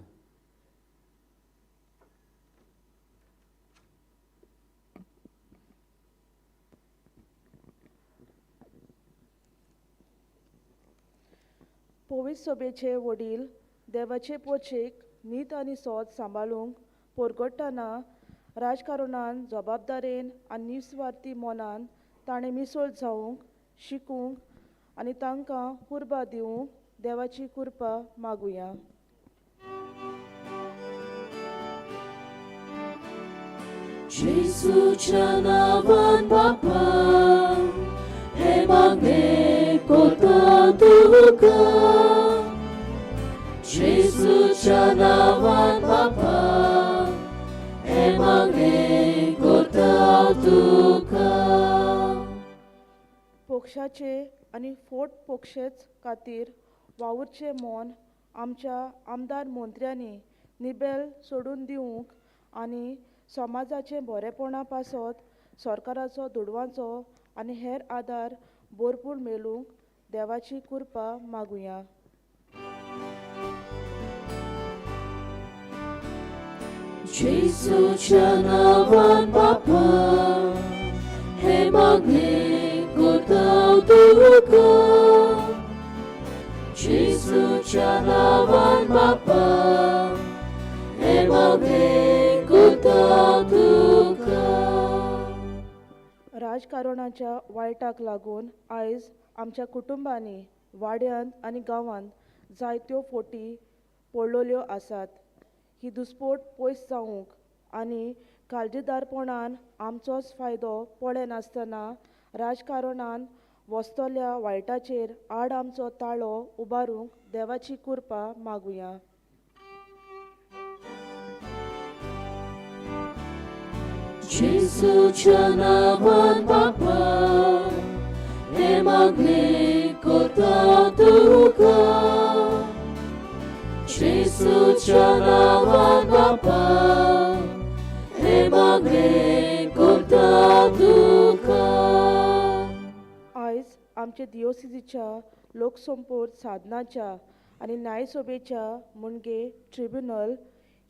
पवित्र सभेचे वडील देवाचे पोचेक नीत आनी सोद सांबाळूंक पोरगडटना राजकारणान जबाबदारेन आनी निस्वार्थी मनान ताणें मिसळ जावंक शिकूंक आनी तांकां उर्बा दिवंक देवाची कृपा मागुया. जेजूच्या नांवान बापा हे मागणें करता तुका. जेजूच्या नांवान बापा हे मागणें करता तुका. पक्षाचे आनी फोट पक्षेच खातीर वावुरचें मन आमच्या आमदार मंत्र्यांनी निबेल सोडून दिवंक आनी समाजाचें बरेपणा पासत सरकाराचो दुडवांचो आनी हेर आदार भरपूर मेळूंक देवाची कृपा मागुया. जेजूच्या नांवान बापा हे मागणें करता तुका. जेजूच्या नांवान बापा हे मागणें करता तुका. राजकारणाच्या वायटाक लागून आयज आमच्या कुटुंबांनी, वाड्यांत आनी गांवांत जायत्यो फोटी पडलेल्यो आसात. ही दुस्पोट पयस जावंक आनी काळजीदारपणान आमचोच फायदो पळयनासतना राजकारणान वसतल्या वायटाचेर आड आमचो ताळो उबारूंक देवाची कृपा मागुया. जेजूच्या नांवान बापा हे मागणें करता तुका. जेजूच्या नांवान बापा हे मागणें करता तुका. आयज आमचे दियोसिजीच्या लोकसंपोर्ट साधनाच्या आनी न्यायसभेच्या म्हणजे ट्रिब्युनल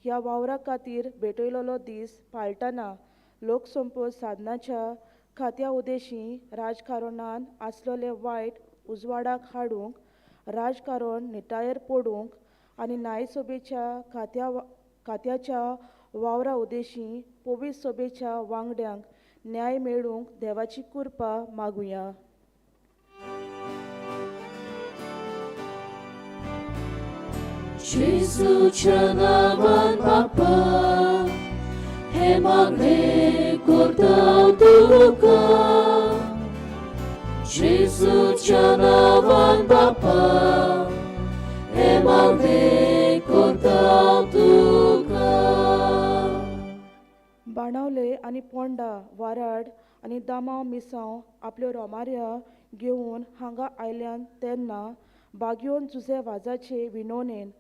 ह्या वावरा खातीर भेटयलेलो दीस पाळटना लोकसंपोर्ट साधनाच्या खात्या उद्देशी राजकारणान आसलेले वायट उजवाडाक हाडूंक, राजकारण निटायेर पडूंक आनी न्यायसभेच्या खात्याच्या वावरा उद्देशी पवित्र सभेच्या वांगड्यांक न्याय मेळूंक देवाची कृपा मागुया. जेजूच्या नांवान बापा हे मागणें करता तुका. जेजूच्या नांवान बापा हे मागणें करता तुका. बाणावले आनी पोंडा, वाराड आनी दामांव मिसांव आपल्यो रोमाऱ्या घेवन हांगा आयल्यान तेन्ना बागयोन जुझे वाजाचे विनोनेन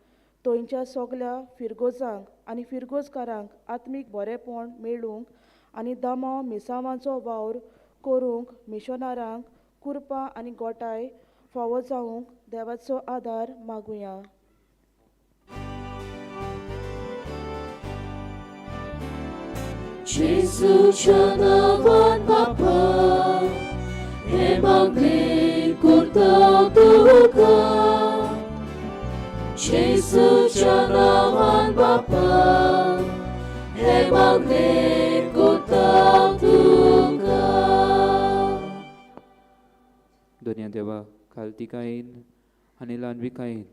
थंयच्या सगल्या फिरगोजांक आनी फिरगोजकारांक आत्मीक बरेपण मेळूंक आनी दामांव मिसांवांचो वावर करूंक मिशनारांक कृपा आनी गोटाय फावो जावंक देवाचो आदार मागुया. जेजूच्या नांवान बापा हे मागणें करता तुका. जेजूच्या नांवान बापा हे मागणें करता तुका. दोनया देवा, खालतिकायेन आनी ल्हानविकायेन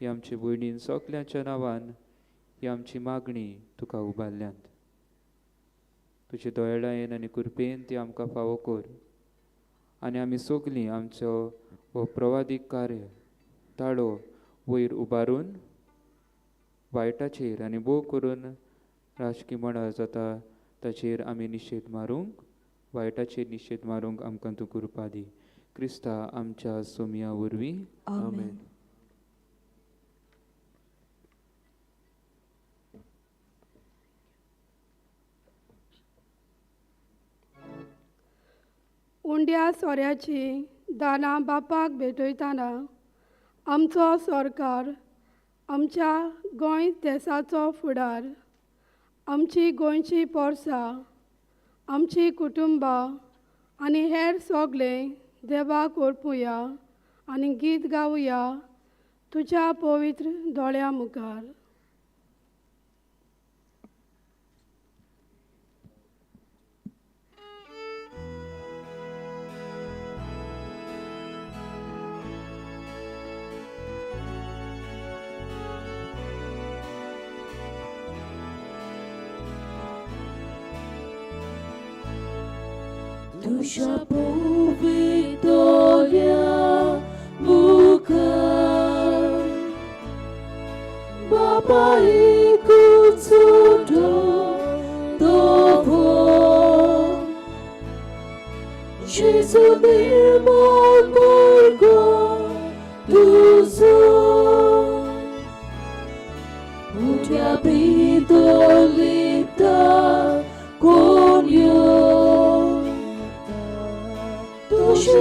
ही आमची भयणीन सगल्यांच्या नांवान ही आमची मागणी तुका उबारल्यांत. तुजे दयाळायेन आनी कृपेन ती आमकां फावो कर आनी आमी सगलीं आमचो हो प्रवादीक कार्य ताळो वयर उबारून वायटाचेर आनी भोव करून राजकी मळार जाता ताचेर आमी निशेध मारूंक, वायटाचेर निशेध मारूंक आमकां तूं कृपा दी. क्रिस्ता आमच्या सोमया वरवीं. आमेन. उंड्या सोऱ्याची दानां बापाक भेटयतना आमचो सरकार, आमच्या गोंय देसाचो फुडार, आमची गोंयची पोरसां, आमची कुटुंबां आनी हेर सगळें देवाक ओरपुया आनी गीत गावया तुज्या पवित्र दोळ्या मुखार. Dusza powytolia muka Baba ikutsudo dovo Jesu nirmol murgo tuzo Utia bidolita konyo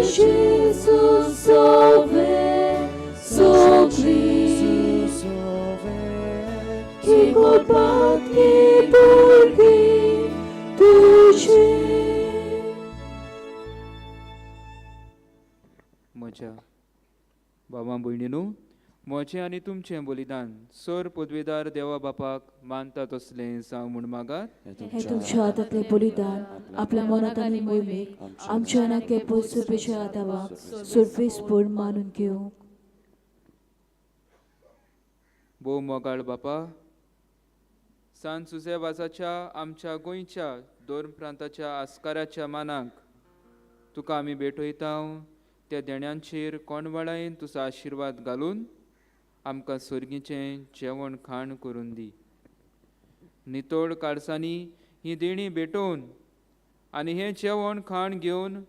Jesus sauve, sogli, ki kolpat ki purgi तुझे. म्हज्या बाबा भयणीनू, म्हजें आनी तुमचें बलिदान सर पदवेदार देवा बापाक मानता तसलें जावं म्हूण मागात. हे तुमच्या हातांतलें बलिदान आपल्या मनांत आनी मोहिमेक आमच्या नाके पयसुपेच्या आदावाक सुरवेसपूर्ण मानून घेवंक. भोव मोगाळ बापा, सान सुजे वाजाच्या आमच्या गोंयच्या दोन प्रांताच्या आस्काराच्या मानाक तुका आमी भेटयता. त्या देण्यांचेर कोणवाळायेन तुजो आशिर्वाद घालून आमकां सर्गीचें जेवण खाण करून दी. नितळ काळसांनी ही देणी भेटोवन आनी हें जेवण खाण घेवन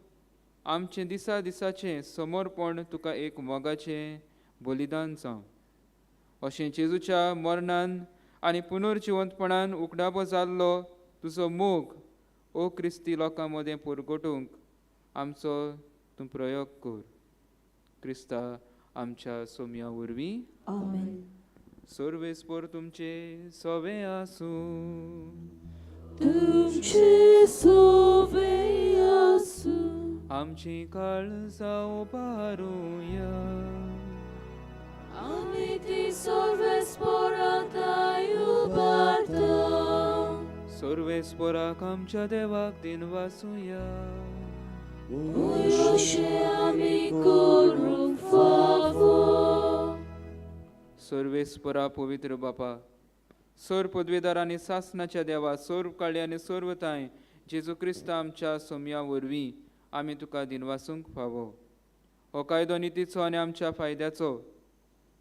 आमचें दिसा दिसाचें समर्पण तुका एक मोगाचें बलिदान जावं. अशें जेजूच्या मरणान आनी पुनर्जिवंतपणान उकडापो जाल्लो तुजो मोग ओ क्रिस्ती लोकां मदें पुरगोटूंक आमचो तूं प्रयोग कर. क्रिस्ता आमच्या सोम्या वरवीं. आमेन. सर्वेस्पर तुमचे सवे आसूं. तुमचे सोवे आसूं. आमची काळजां उबारुया. आमी ती सर्वेस्परांताय उबारता. सर्वेस्पराक आमच्या देवाक दिनवासुया. अशें आमी करूंक फावो. सर्वेस्परा पवित्र बापा, सर पदवेदार आनी सासनाच्या देवा, सर्व काळी आनी सर्वताय जेजू क्रिस्त आमच्या सोम्या वरवीं आमी तुका दिनवासूंक फावो. हो कायदो नितीचो आनी आमच्या फायद्याचो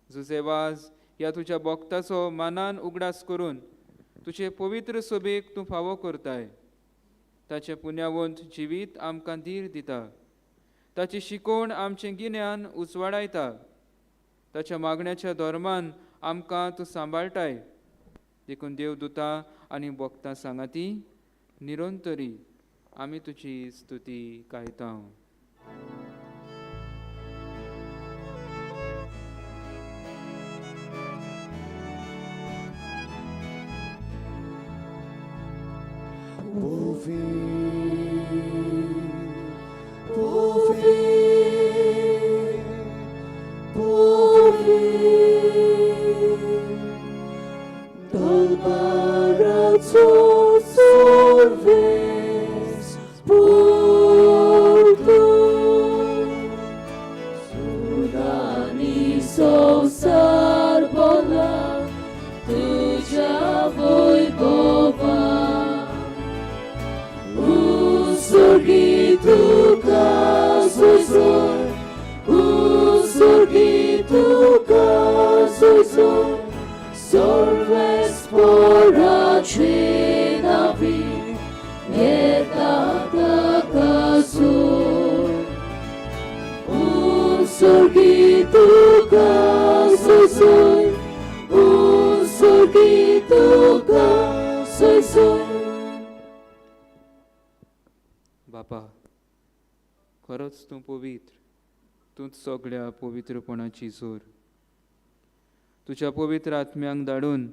जुजेवाज ह्या तुज्या भक्ताचो मानान उगडास करून तुजे पवित्र सभेक तूं फावो करताय. ताचें पुण्यावंत जिवीत आमकां धीर दिता. ताची शिकवण आमचें गिन्यान उजवाडायता. ताच्या मागण्याच्या धर्मान आमकां तूं सांबाळटाय. देखून देवदूतां आनी भक्तां सांगाती निरंतरी आमी तुजी स्तुती गायता. बापा, खरोच तूं पवित्र, तूंच सगळ्या पवित्रपणाची जोर. तुज्या पवित्र आत्म्यांक धाडून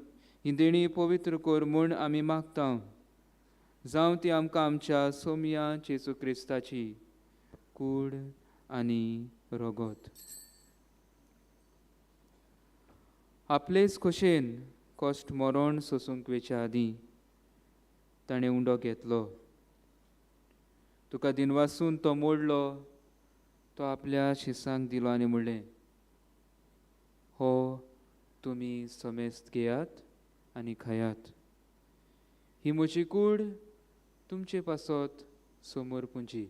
ही देणी पवित्र कर म्हूण आमी मागता, जावं ती आमकां आमच्या सोमया जेजू क्रिस्ताची कूड आनी रगत. आपलेच खोशेन कश्ट मरण सोसूंक वेच्या आदीं ताणें उंडो घेतलो, तुका दिनवासून तो मोडलो, तो आपल्या शिसांक दिलो आनी म्हणलें, हो तुमी समेस्त घेयात आनी खायात, ही म्हजी कूड तुमचे पासत समोर पुंजी.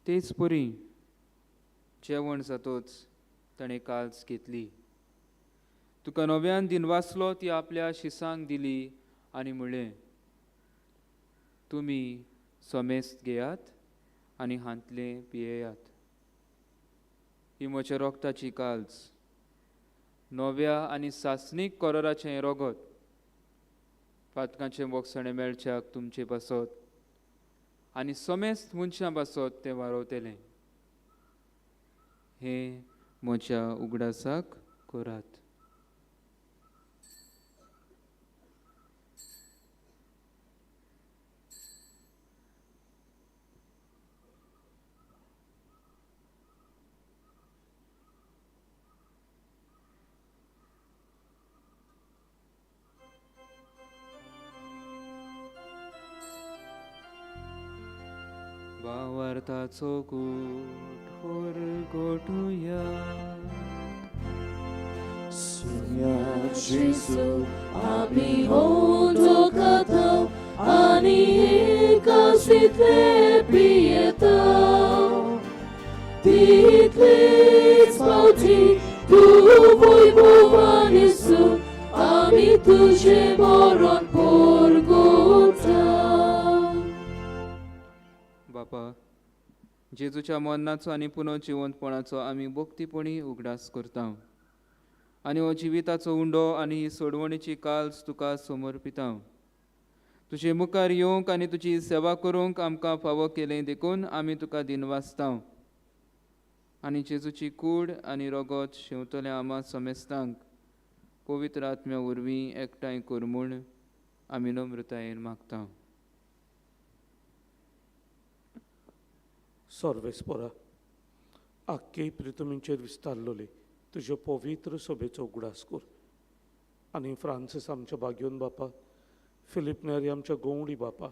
तेच परी जेवण जातोच ताणें काल्स घेतली, तुका नव्यान दिनवासलो, ती आपल्या शिसांक दिली आनी म्हणलें, तुमी समेस्त घेयात आनी हांतलें पियेयात, ही म्हज्या रोगताची काल्स, नव्या आनी सासणीक कोरोराचें हें रोगत, पातकांचें बोगसणें मेळच्याक तुमचे पासत आनी समेस्त मनशां पासत तें वारोवतलें. हें म्हज्या उगडासाक करात. भावार्थाचो गूट होरगोटुया. सुन्या जेजू आमी होंडो खाता आनी एकासितले पियेता, तितलेच फावटी तूं वैभवान येसू आमी तुजें मरण पोरगोता. बापा, जेजूच्या मरणाचो आनी पुनर्जिवंतपणाचो आमी भक्तीपणी उगडास करता आनी हो जिविताचो उंडो आनी ही सोडवणीची काल्स तुका समर्पिता. तुजे मुखार येवंक आनी तुजी सेवा करूंक आमकां फावो केलें देखून आमी तुका दिनवासता आनी जेजूची कूड आनी रगत शेंवतल्या आमा समेस्तांक पवित्र आत्म्या वरवीं एकठांय कर म्हूण आमी नम्रतायेन मागता. सर्वेस्परा, आख्खे प्रितमींचेर विस्तारलोले तुज्यो पवित्र सभेचो उगडास कर आनी फ्रांसीस आमच्या बाग्योन बापा, फिलीप नेरी आमच्या गोवडी बापा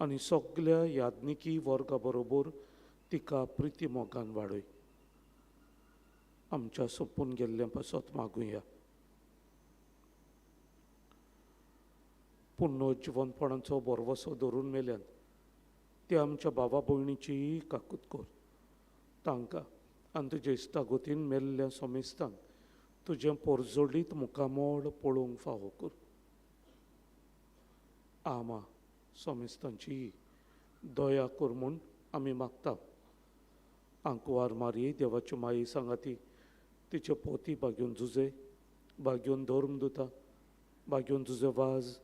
आनी सगल्या याज्ञिकी वर्गा बरोबर तिका प्रिती मोगान वाडय. आमच्या सोंपून गेल्ल्या पासत मागुया. पुण्य जिवनपणाचो भरवसो धरून मेल्यान ते आमच्या भावा भयणीचीय काकूत कर. तांकां आनी तुजे इश्टागतीन मेल्ल्या सोमेस्तांक तुजें पोरजोडीत मुखामोळ पळोवंक फावो कर. आमा सोमेस्तांची दया कर म्हूण आमी मागता. आंकवार मारये देवाच्यो माये सांगाती तिचे पोती बागेवन जुजे, बागेवन धर्म दुता, बागेवन जुजे वाज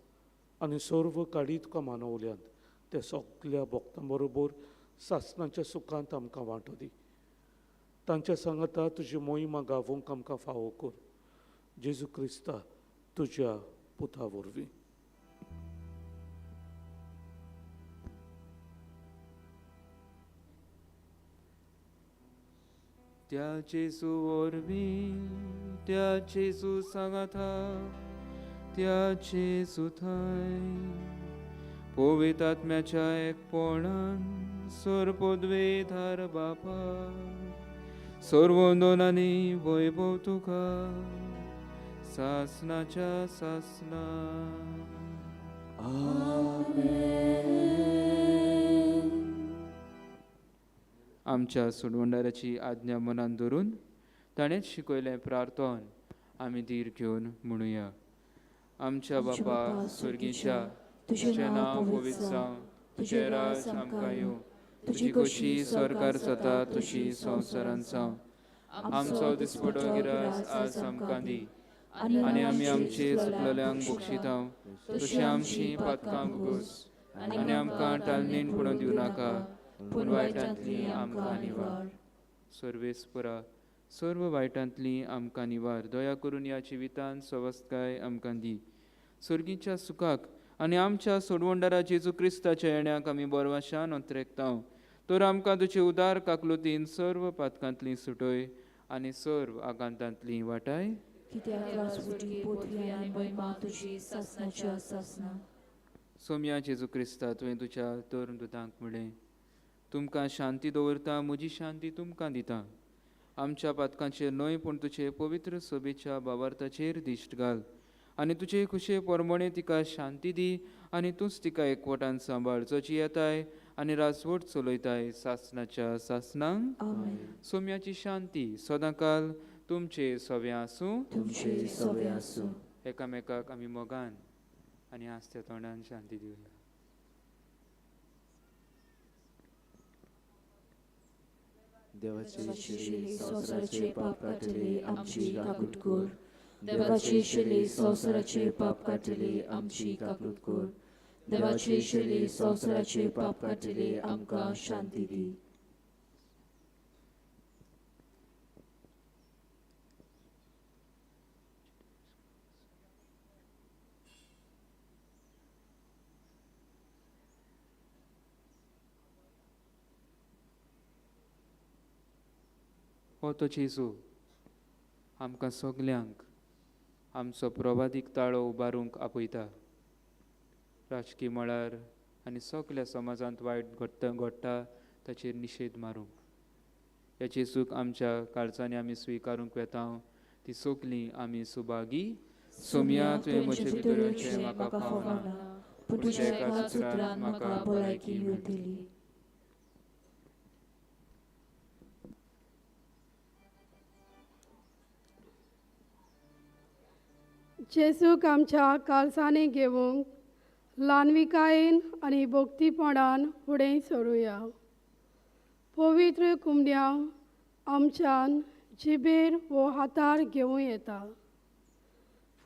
आनी सर्व काडी तुका मानवल्यांत ते सगल्या भक्तां बरोबर सासणाच्या सुखांत आमकां वांटो दी. तांच्या सांगाता तुजी मोहिमा गावोवंक आमकां फावो कर. जेजू क्रिस्ता तुज्या पुता वरवीं. त्या जेजू वरवीं, त्या जेजू सांगाता, त्या जेजू थंय पवित्र आत्म्याच्या एकपणान सर्वपदवेधार बापा, सर्वंदन आनी वैभव तुका सासनाच्या सासना. आमच्या सोडवणदाराची आज्ञा मनान धरून ताणेंच शिकयलें प्रार्थन आमी धीर घेवन म्हणुया. आमच्या बापा स्वर्गीच्या, तुजें नांव पवित्र जावं, तुजें राज आमकां येवं, तुजी खोशी सरकार जाता तशी संवसारांत जावं. आमचो दिसपडो गिरास आज आमकां दी आनी आमी आमचे चुकलेल्यांक बक्षिता तशी आमची पातकां भोगोस आनी आमकां टालणीन पडून दिवं नाका, पूण वायटांतली आमकां निवार. सर्वेस्परा, सर्व वायटांतली आमकां निवार. दया करून ह्या जिवितान सवस्तकाय आमकां दी. सर्गीच्या सुखाक आनी आमच्या सोडवणदारा जेजू क्रिस्ताच्या येण्याक आमी बरवाशान अंतरेकता. तर आमकां तुजे उदार काकलुतीन सर्व पातकांतली सुटय आनी सर्व आकांतांतली वाटाय. कित्याक राजवटी पोथवी आनी महिमा तुजी सासणाच्या सासणा. सोम्या जेजू क्रिस्ता, तुवें तुज्या तरुण दुतांक म्हणलें, तुमकां शांती दवरता, म्हजी शांती तुमकां दिता. आमच्या पातकांचेर न्हय पूण तुजे पवित्र सभेच्या बावार्थाचेर दिश्ट घाल आनी तुजे खुशे परमणे तिका शांती दी आनी तूंच तिका एकवटान सांबाळ, जो जियेताय आनी राजवट चलयताय सासणाच्या सासणांक. सोम्याची शांती सदांकाल तुमचे सवे आसूं. तुमचे सवे आसूं. एकामेकाक आमी मोगान आनी हांसत्या तोंडान शांती दिवया. देवाची शिली संवसाराचे पाप काडटली आमची काकूट कर. देवाची शिली संवसाराचे पाप काडटली आमची काकूट कर. देवाची शिली संवसाराचे पाप काडटली आमकां शांती दी. हो तो जेजू आमकां सगल्यांक आमचो प्रवादीक ताळो उबारूंक आपयता. राजकी मळार आनी सगल्या समाजांत वायट घडटा ताचेर निशेध मारूंक. ह्या जेजूक आमच्या काळजांनी आमी स्विकारूंक वेता ती सगलीं आमी सुभागी. सोमया, तुवें म्हजे भितर येवचें म्हाका फावना, पूण तुज्या एका सुत्रान म्हाका भलायकी मेळटली. जेजूक आमच्या काळजांनी घेवंक ल्हानविकायेन आनी भक्तीपणान फुडें सरुया. पवित्र कुमड्यांव आमच्यान जिबेर वो हातार घेवं येता.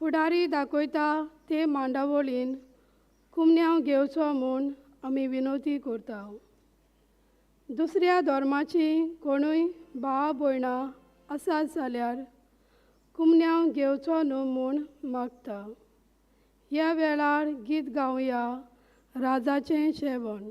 फुडारी दाखयता ते मांडावळीन कुमण्यांव घेवचो म्हूण आमी विनवती करता. दुसऱ्या धर्माची कोणूय भाव भयणां आसात जाल्यार कुमण्यांव घेवचो न्हू म्हूण मागता. ह्या वेळार गीत गावया राजाचें जेवण.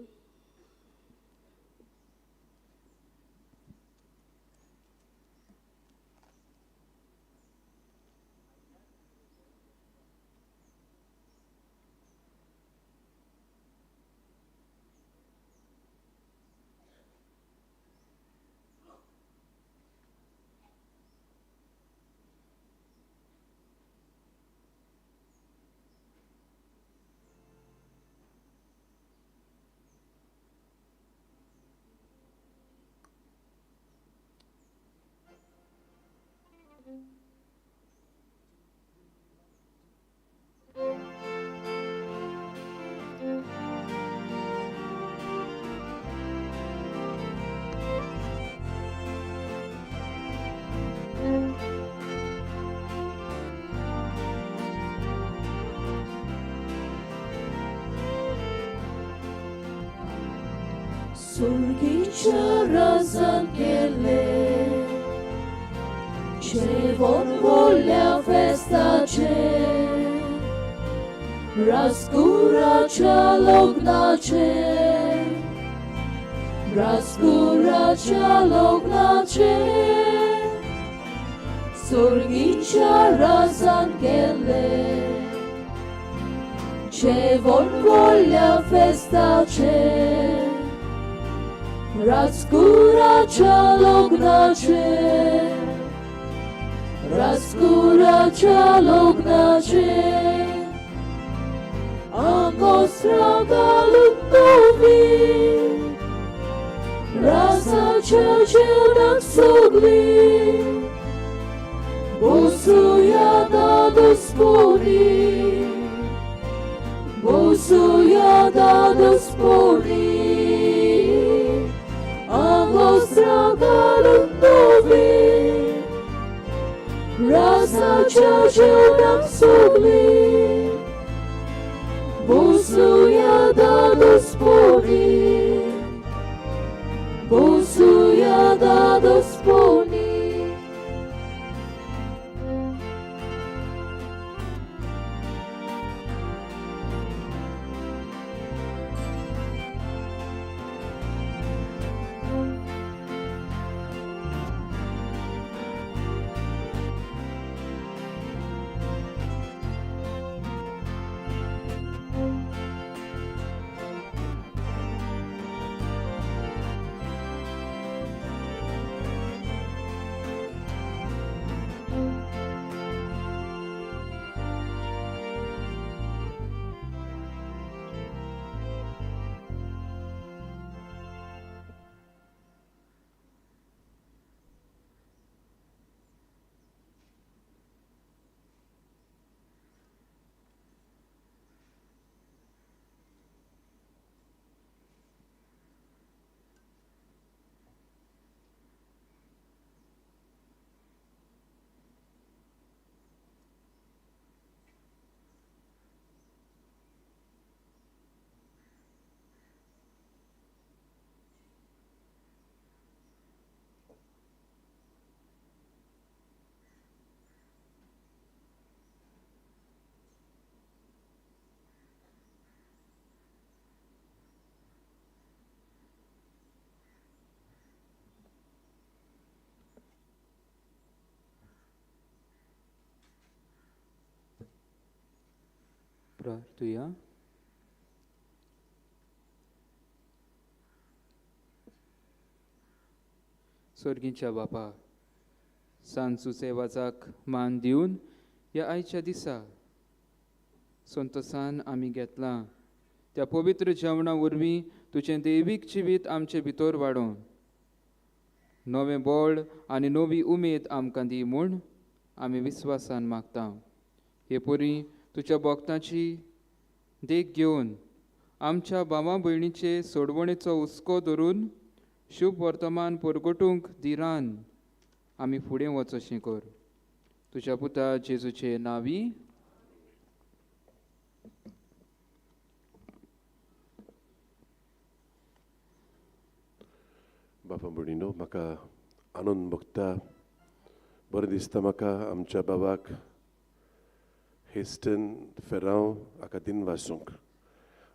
सुर्गीच्या राजान केले जेवण व्हडल्या फेस्ताचें, राजकुराच्या लग्नाचें, राजकुराच्या लग्नाचें. सुर्गीच्या राजान केले जेवण व्हडल्या फेस्ताचें, राजकुराच्या लग्नाचें, राजकुराच्या लग्नाचें. आंगोस्त्रां घालून नवी राजाच्या जेवणाक सगलीं बसुया दादोसपणी, Bolsuja dados poni, ang ostra galundovi, rasa जेवणाक सोगली, Bolsuja dados poni, Bolsuja dados poni. प्रार्थुया. स्वर्गीच्या बापा, सांजूचे वाजाक मान दिवन ह्या आयच्या दिसा संतोसान आमी घेतलां त्या पवित्र जेवणा वरवीं तुजें दैवीक जिवीत आमचे भितर वाडोवन नवें बळ आनी नवी उमेद आमकां दी म्हूण आमी विस्वासान मागता. हे परी तुज्या भक्तांची देख घेवन आमच्या भावा भयणीचे सोडवणेचो हुस्को धरून शुभ वर्तमान परगटूंक धिरान आमी फुडें वचोशें कर. तुज्या पुता जेजूचे नांवी. बाबा भयणीनो, म्हाका आनंद भोगता, बरें दिसता म्हाका आमच्या बाबाक हेस्टन फेरांव हाका दिनवासूंक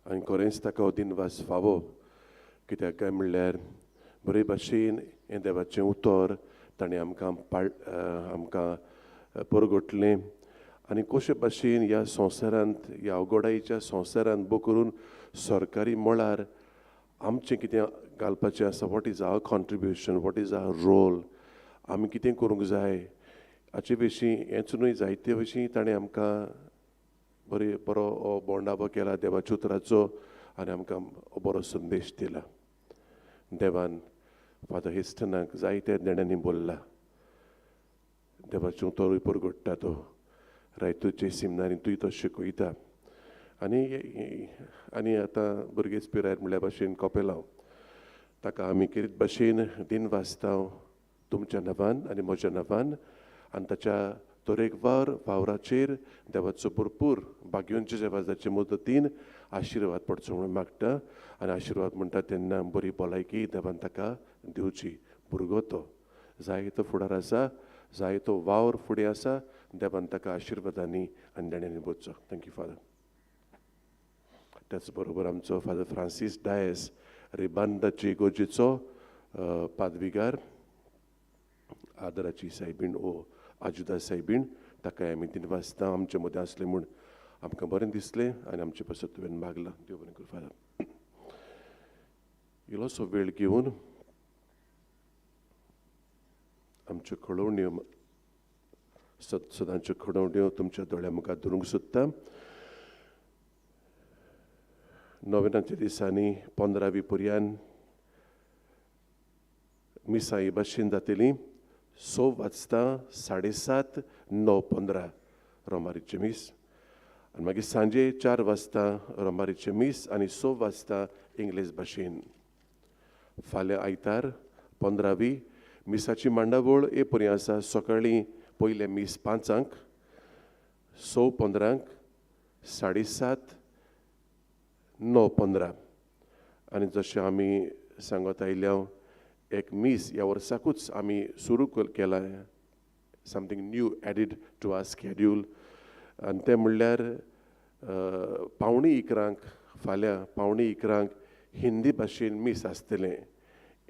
आनी खरेंच ताका हो दिनवास फावो. कित्याक काय म्हणल्यार बरे भाशेन हें देवाचें उतर ताणें आमकां आमकां परगटलें आनी कशे भाशेन ह्या संवसारांत, ह्या अवघडायेच्या संवसारांत बो करून सरकारी मळार आमचें कितें घालपाचें आसा, what is our contribution, what is our role, आमी कितें करूंक जाय हाचे विशीं हेंच न्हय जायते विशीं ताणें आमकां बरे बरो हो बोंडाबो केला देवाच्या उतराचो आनी आमकां बरो संदेश दिला. देवान फादर हेस्टनाक जायते देण्यांनी बोल्ला, देवाचें उतरूय परगट्टा, तो रायतूचे सिमनारींतूय तो शिकयता आनी आनी आतां भुरगेच पिरायेर म्हणल्या भाशेन कपेलांव ताका आमी केरीत भाशेन दिन वाचता तुमच्या नांवान आनी म्हज्या नांवान आनी ताच्या तरेकवार वावराचेर देवाचो भरपूर भाग्योंच्या देवाचे मदतीन आशिर्वाद पडचो म्हणून मागता आनी आशिर्वाद म्हणटा तेन्ना बरी भलायकी देवान ताका दिवची. भुरगो तो जायतो फुडार आसा, जायतो वावर फुडें आसा, देवान ताका आशिर्वादांनी आनी देण्यांनी भरचो. Thank you father. त्याच बरोबर आमचो फादर फ्रांसीस डायस रिबांदाची गोजेचो पादविगार, आदराची सायबीण ओ आजुदा सायबीण, ताकाय आमी दिनवासता आमचे मदें आसलें म्हूण आमकां बरें दिसलें आनी आमचे पासत तुवें मागलां. देव बरें करूं फादर. इल्लोसो वेळ घेवन आमच्यो खडवण्यो, सदांच्यो खडवण्यो तुमच्या दोळ्या मुखार धरूंक सोदता. नोवेनाच्या दिसांनी 15वी पर्यान मिसां हे भाशेन जातली. 6 वाजता, 7:30, 9:15 रोमारीचें मीस आनी मागीर सांजे 4 वाजता रोमारीचें मीस आनी 6 वाजता इंग्लीश भाशेन. फाल्यां आयतार 15वी मिसाची मांडावळ हे परी आसा. सकाळीं पयलें मीस 5, 6:15, 7:30, 9:15. आनी जशें आमी सांगत आयल्या एक मीस ह्या वर्साकूच आमी सुरू केलां, something new added to our schedule. आनी तें म्हणल्यार 10:45, फाल्यां 10:45 हिंदी भाशेन मीस आसतलें.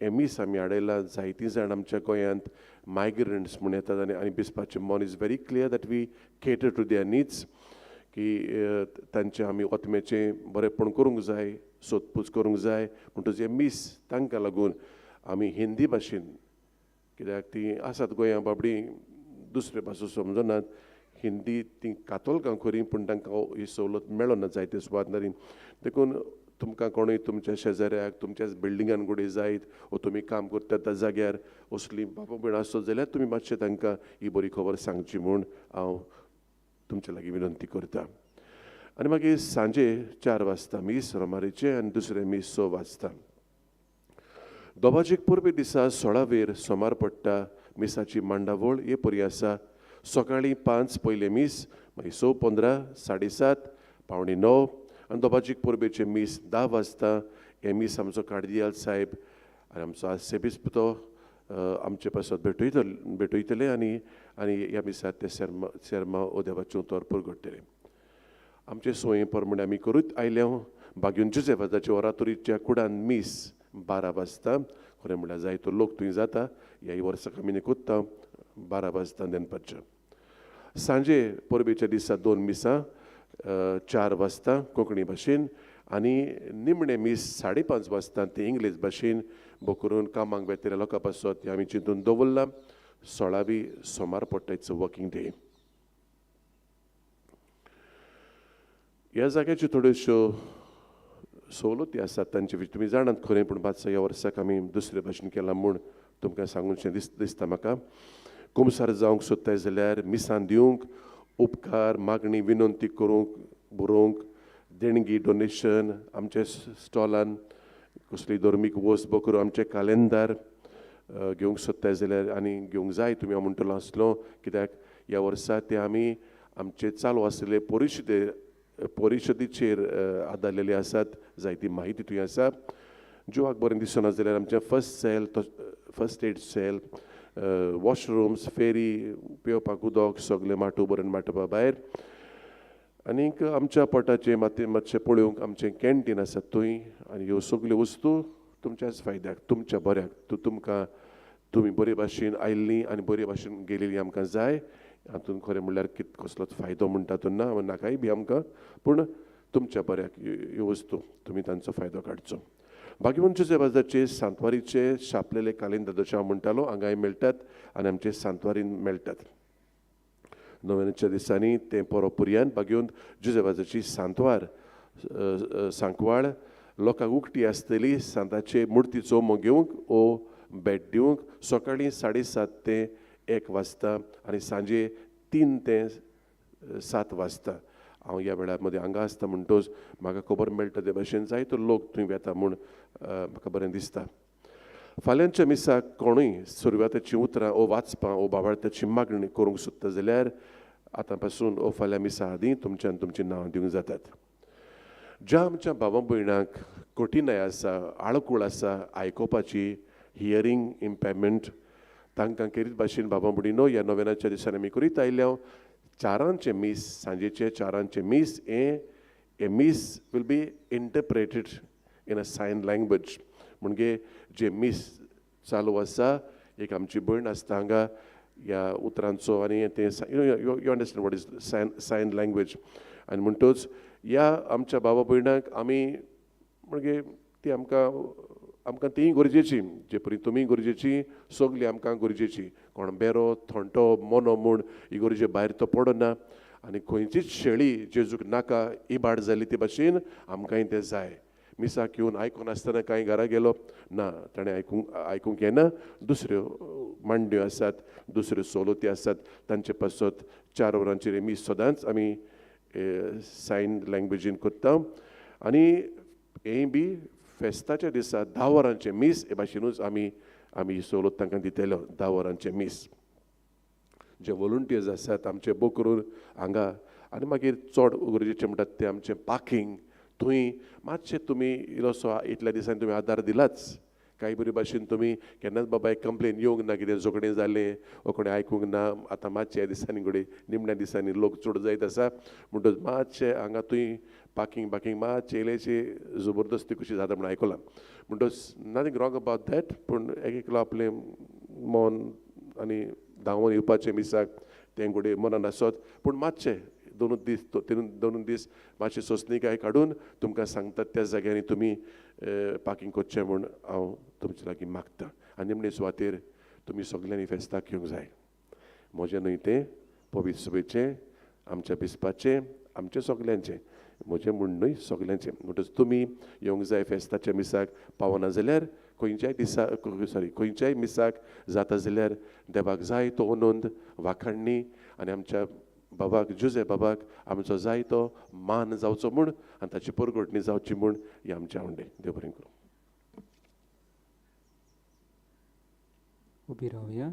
हें मीस आमी हाडयलां. जायतीं जाण आमच्या गोंयांत मायग्रंट्स म्हूण येतात आनी आनी बिस्पाचें मन is very clear that we cater to their needs, की तांचें आमी ओतमेचें बरेंपण करूंक जाय, सोदपूस करूंक जाय. म्हणटकच हें मीस तांकां लागून आमी हिंदी भाशेन, कित्याक तीं आसात गोंया बाबडी दुसरे भासो समजनात, हिंदी तीं कातोलकां खरीं पूण तांकां ही सवलत मेळना जायते सुवातांनी. देखून तुमकां कोणूय तुमच्या शेजाऱ्याक तुमच्याच बिल्डिंगान घोडये जायत वो तुमी काम करतात त्या जाग्यार असली बाबा भयण आसत जाल्यार तुमी मातशें तांकां ही बरी खबर सांगची म्हूण हांव तुमच्या लागीं विनंती करता. आनी मागीर सांजे 4 वाजता मीस रोमारीचें आनी दुसरें मीस 6 वाजता. दोबाजीक परबे दिसा 16वेर सोमार पडटा. मिसाची मांडावळ हे परी आसा. सकाळीं 5 पयलें मीस, मागीर 6:15, 7:30, 8:45 आनी दोबाजीक परबेचें मीस 10 वाजता. हें मीस आमचो कार्दियाल साहेब आनी आमचो आर्सेबिस्प तो आमचे पासत भेटयतले आनी आनी ह्या मिसात ते सेर्मा ओ देवाचें उतर पुरगडटले. आमचे सोये प्रमाणे आमी करूत आयल्या. बागेवन जुजेफाजाच्या ओरातोरीच्या कुडान मीस 12 वाजता. खरें म्हणल्यार जायतो लोक थंय जाता. ह्याय वर्साक आमी कोत्ता 12 वाजता दनपारच्या. सांजे परबेच्या दिसा 2 मिसां 4 वाजता कोंकणी भाशेन आनी निमणें मीस 5:30 वाजता तें इंग्लीश भाशेन. करून कामाक वेतल्या लोकां पासत आमी चिंतून दवरलां. 16वी सोमार पडटा, it's a working day. ह्या जाग्याच्यो थोड्योश्यो सवलती आसात तांचे विशीं तुमी जाणात खरें, पूण मातसो ह्या वर्साक आमी दुसरे भाशेन केलां म्हूण तुमकां सांगूनशें दिसता म्हाका. कुमसार जावंक सोदताय जाल्यार मिसां दिवंक, उपकार मागणी विनंती करूंक, बरोवंक, देणगी डोनेशन आमच्या स्टॉलान कसली धर्मीक वस्त करून आमचें कालेंदार घेवंक सोदताय जाल्यार आनी घेवंक जाय तुमी हांव म्हणटलो आसलो, कित्याक ह्या वर्सा ते आमी आमचे चालू आसलेले परिशदेचेर आदारलेले आसात. जायती म्हायती थंय आसा. जिवाक बरें दिसना जाल्यार आमचें फर्स्ट एड सेल, वॉशरूम्स, फेरी, पिवपाक उदक सगळें माटोव बरें माटोवा भायर. आनीक आमच्या पोटाचें मातशें पळोवंक आमचें कॅन्टीन आसा थंय. आनी ह्यो सगल्यो वस्तू तुमच्याच फायद्याक, तुमच्या बऱ्याक. तुमकां तुमी बरे भाशेन आयिल्लीं आनी बरे भाशेन गेलेलीं आमकां जाय. हातूंत खरें म्हणल्यार कसलोच फायदो म्हणटा तो ना, नाकाय बी आमकां, पूण तुमच्या बऱ्याक ह्यो वस्तू तुमी तांचो फायदो काडचो. बागेवन जुजेबाजाचे सांतवारीचे छापलेले कालिंद जशें हांव म्हणटालो हांगाय मेळटात आनी आमचे सांतवारीन मेळटात. नव्याच्या दिसांनी तें पोरो पुरयान बागेवन जुजेबाजाची सांतवार सांकवाळ लोकांक उकटी आसतली. सांताचे मुर्तीचो मोग घेवंक ओ भेट दिवंक सकाळीं 7:30 ते 1 वाजता आनी सांजे 3 ते 7 वाजता. हांव ह्या वेळार मदीं हांगा आसता म्हणटकच म्हाका खबर मेळटा ते भाशेन जायतो लोक थंय वेता म्हूण म्हाका बरें दिसता. फाल्यांच्या मिसाक कोणूय सुरवातेचीं उतरां ओ वाचपां ओ बाबाळत्याची मागणी करूंक सोदता जाल्यार आतां पासून ओ फाल्यां मिसा आदीं तुमच्यान तुमचीं नांवां दिवंक जातात. ज्या आमच्या भावा भयणांक कठीणाय आसा, आळकूळ आसा आयकुपाची, हियरींग इम्पॅरमेंट, तांकां केरीत भाशेन बाबा भयणीनो ह्या नव्याच्या दिसांनी आमी करीत आयल्या. 4 मीस, सांजेचे 4 मीस हें मीस will be interpreted in a sign language. म्हणजे जे मीस चालू आसा, एक आमची भयण आसता हांगा ह्या उतरांचो आनी तें you understand what is sign language. आनी म्हणटच ह्या आमच्या बाबा भयणांक आमी म्हणजे ती आमकां आमकां तीय गरजेची, जे परी तुमी गरजेची, सगळीं आमकां गरजेची. कोण बेरो थोंटो मोनो म्हूण इगर्जे भायर तो पडना आनी खंयचीच शेळी जेजूक नाका इबाड जाली ते भाशेन आमकांय तें जाय. मिसाक येवन आयकून आसतना कांय घरा गेलो ना, ताणें आयकूंक येना. दुसऱ्यो मांडण्यो आसात, दुसऱ्यो सवलती आसात, तांचे पासत 4 वरांचेर मीस सदांच आमी सायन लँग्वेजीन करता. आनी हें बी फेस्ताच्या दिसा 10 वरांचें मीस हे भाशेनूच आमी आमी सवलत तांकां दितलो. 10 वरांचें मीस जे वॉलंटियर्स आसात आमचे बुक करून हांगा. आनी मागीर चड गरजेचें म्हणटात तें आमचें पार्किंग, थंय मातशें तुमी इल्लोसो इतल्या दिसांनी तुमी आदार दिलाच. कांय बरी भाशेन तुमी केन्नाच बाबा एक कंप्लेन येवंक ना, कितें झगडें जालें वो कोणें आयकूंक ना. आतां मातशें ह्या दिसांनी घडये निमण्या दिसांनी लोक चड जायत आसा म्हणटच मातशें हांगा थंय पार्किंग बार्किंग मातशें इल्लेशें जबरदस्ती कशी जाता म्हूण आयकलां. म्हणटच नथींग रॉंग अबावट that, पूण एक एकलो आपलें मन आनी धांवून येवपाचें मिसाक तें घडये मनान आसत, पूण मातशें दोनूच दीस दोनूच दीस मातशें सोंसणीकाय काडून तुमकां सांगतात त्या जाग्यांनी तुमी पार्किंग करचें म्हूण हांव तुमचे लागीं मागतां. आनी निमणे सुवातेर तुमी सगल्यांनी फेस्ताक येवंक जाय. म्हजें न्हय तें पवित्र सभेचें, आमच्या बिस्पाचें, आमचें सगल्यांचें, म्हजें म्हूण न्हय सगल्यांचें. म्हणटच तुमी येवंक जाय फेस्ताच्या मिसाक. पावना जाल्यार खंयच्याय दिसा सॉरी खंयच्याय मिसाक जाता जाल्यार देवाक जाय तो नोंद वाखाणणी आनी आमच्या बाबाक जुजे बाबाक आमचो जाय तो मान जावचो म्हूण आनी ताची परगटणी जावची म्हूण ही आमच्या आवडे. देव बरें करूं. उबी रावया.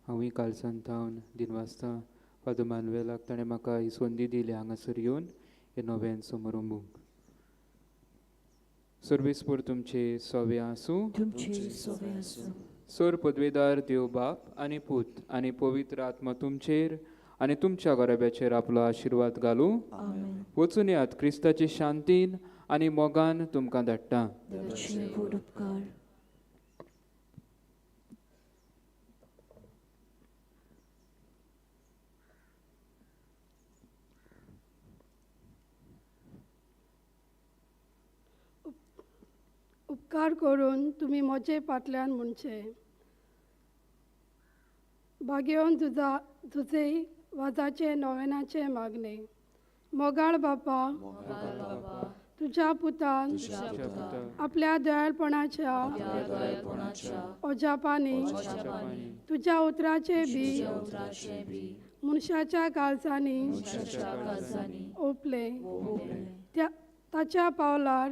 हांवूय कालसान थावन दिनवासता फादर मानुएलाक, ताणें म्हाका ही संदी दिली हांगासर येवन हें नव्यान समारंभूंक. सर्वेस्पोर तुमचे सवे आसूं. तुमचे सवे आसूं. सोर पदवेदार देव बाप आनी पूत आनी पवित्र आत्मा तुमचेर आनी तुमच्या घराब्याचेर आपलो आशिर्वाद घालूं. वचून यात क्रिस्ताचे शांतीन आनी मोगान तुमकां धाडटा. उपकार करून तुमी म्हजे फाटल्यान म्हणचें, भाग्योन तुजा तुजे वाजाचें नोवेनाचें मागणें. मोगाळ बापा, तुज्या पुतान आपल्या दयाळपणाच्या अजापांनी तुज्या उतराचें बी मनशाच्या काळजांनी ओंपलें. ताच्या पावलार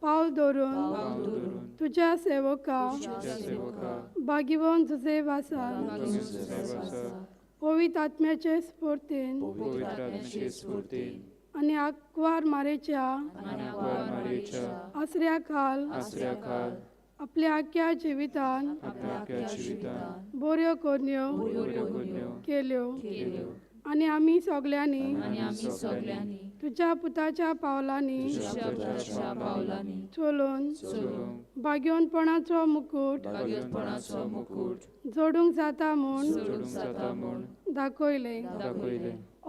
पावल दवरून तुज्या सेवका भाग्यवन तुजे वासान पवित्र आत्म्याचे स्फूर्तीन आनी आंकवार मारेच्या आसऱ्या खाल आपल्या आख्या जिवितान बऱ्यो करण्यो केल्यो आनी आमी सगल्यांनी तुज्या पुताच्या पावलांनी चलून भाग्योनपणाचो मुकूट जोडूंक जाता म्हूण दाखयलें.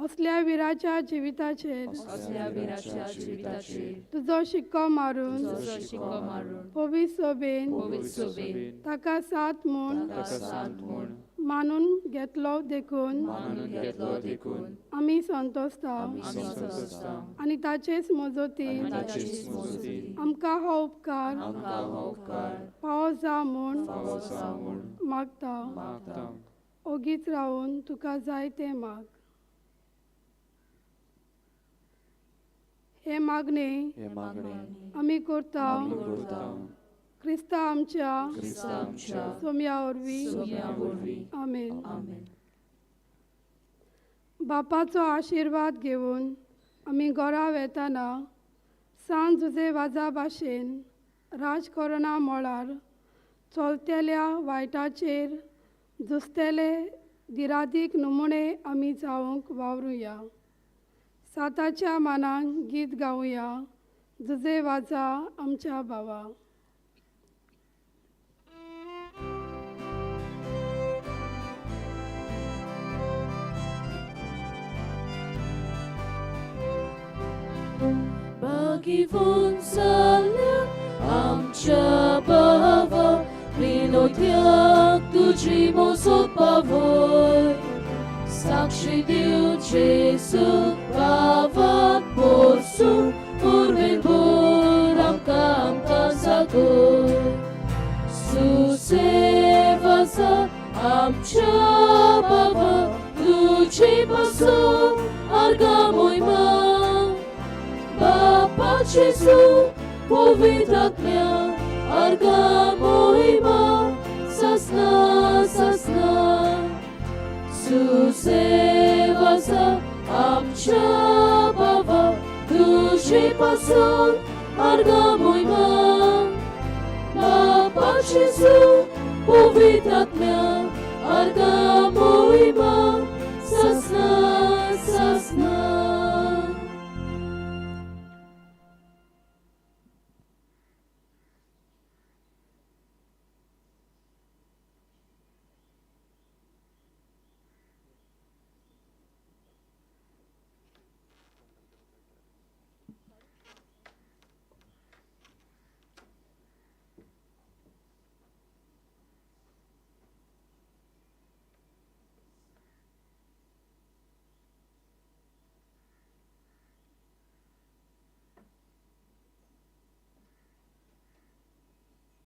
असल्या विराच्या जिविताचेर तुजो शिक्को मारून पवित्र सोबेन ताका साथ म्हूण मानून घेतलो देखून आमी संतोषता आनी ताचेच मजतीन आमकां हो उपकार पावो जा म्हूण मागता. ओगीच रावन तुका जाय तें माग. हें मागणें आमी करता क्रिस्ता आमच्या सोम्या वरवीं. आमेन. बापाचो आशिर्वाद घेवन आमी घरा वेताना सांज जुजे वाजा भाशेन राजकरणा मळार चलतल्या वायटाचेर झुजतले दिरादीक नमुणे आमी जावंक वावरुया. साताच्या मानान गीत गावया जुजे वाजा आमच्या भावा. भाग्यवान जाल्या आमच्या भावा, विनोद्याक तुजी मोसो पावय. साक्षी दिव जेसू भावाक पोसूं, पुर्वेभर आमकां आमकां जागय. सुसेवासा आमच्या भावा, तुजे पासून जेजू पवित्र आत्म्या अर्गा मोहिमा सासना सासना. सुसेवासा आमच्या बाबा तुजे पासून अर्गा मोहिमा. बापा जेजू पवित्र आत्म्या अर्गा मोहिमा सासना सासना.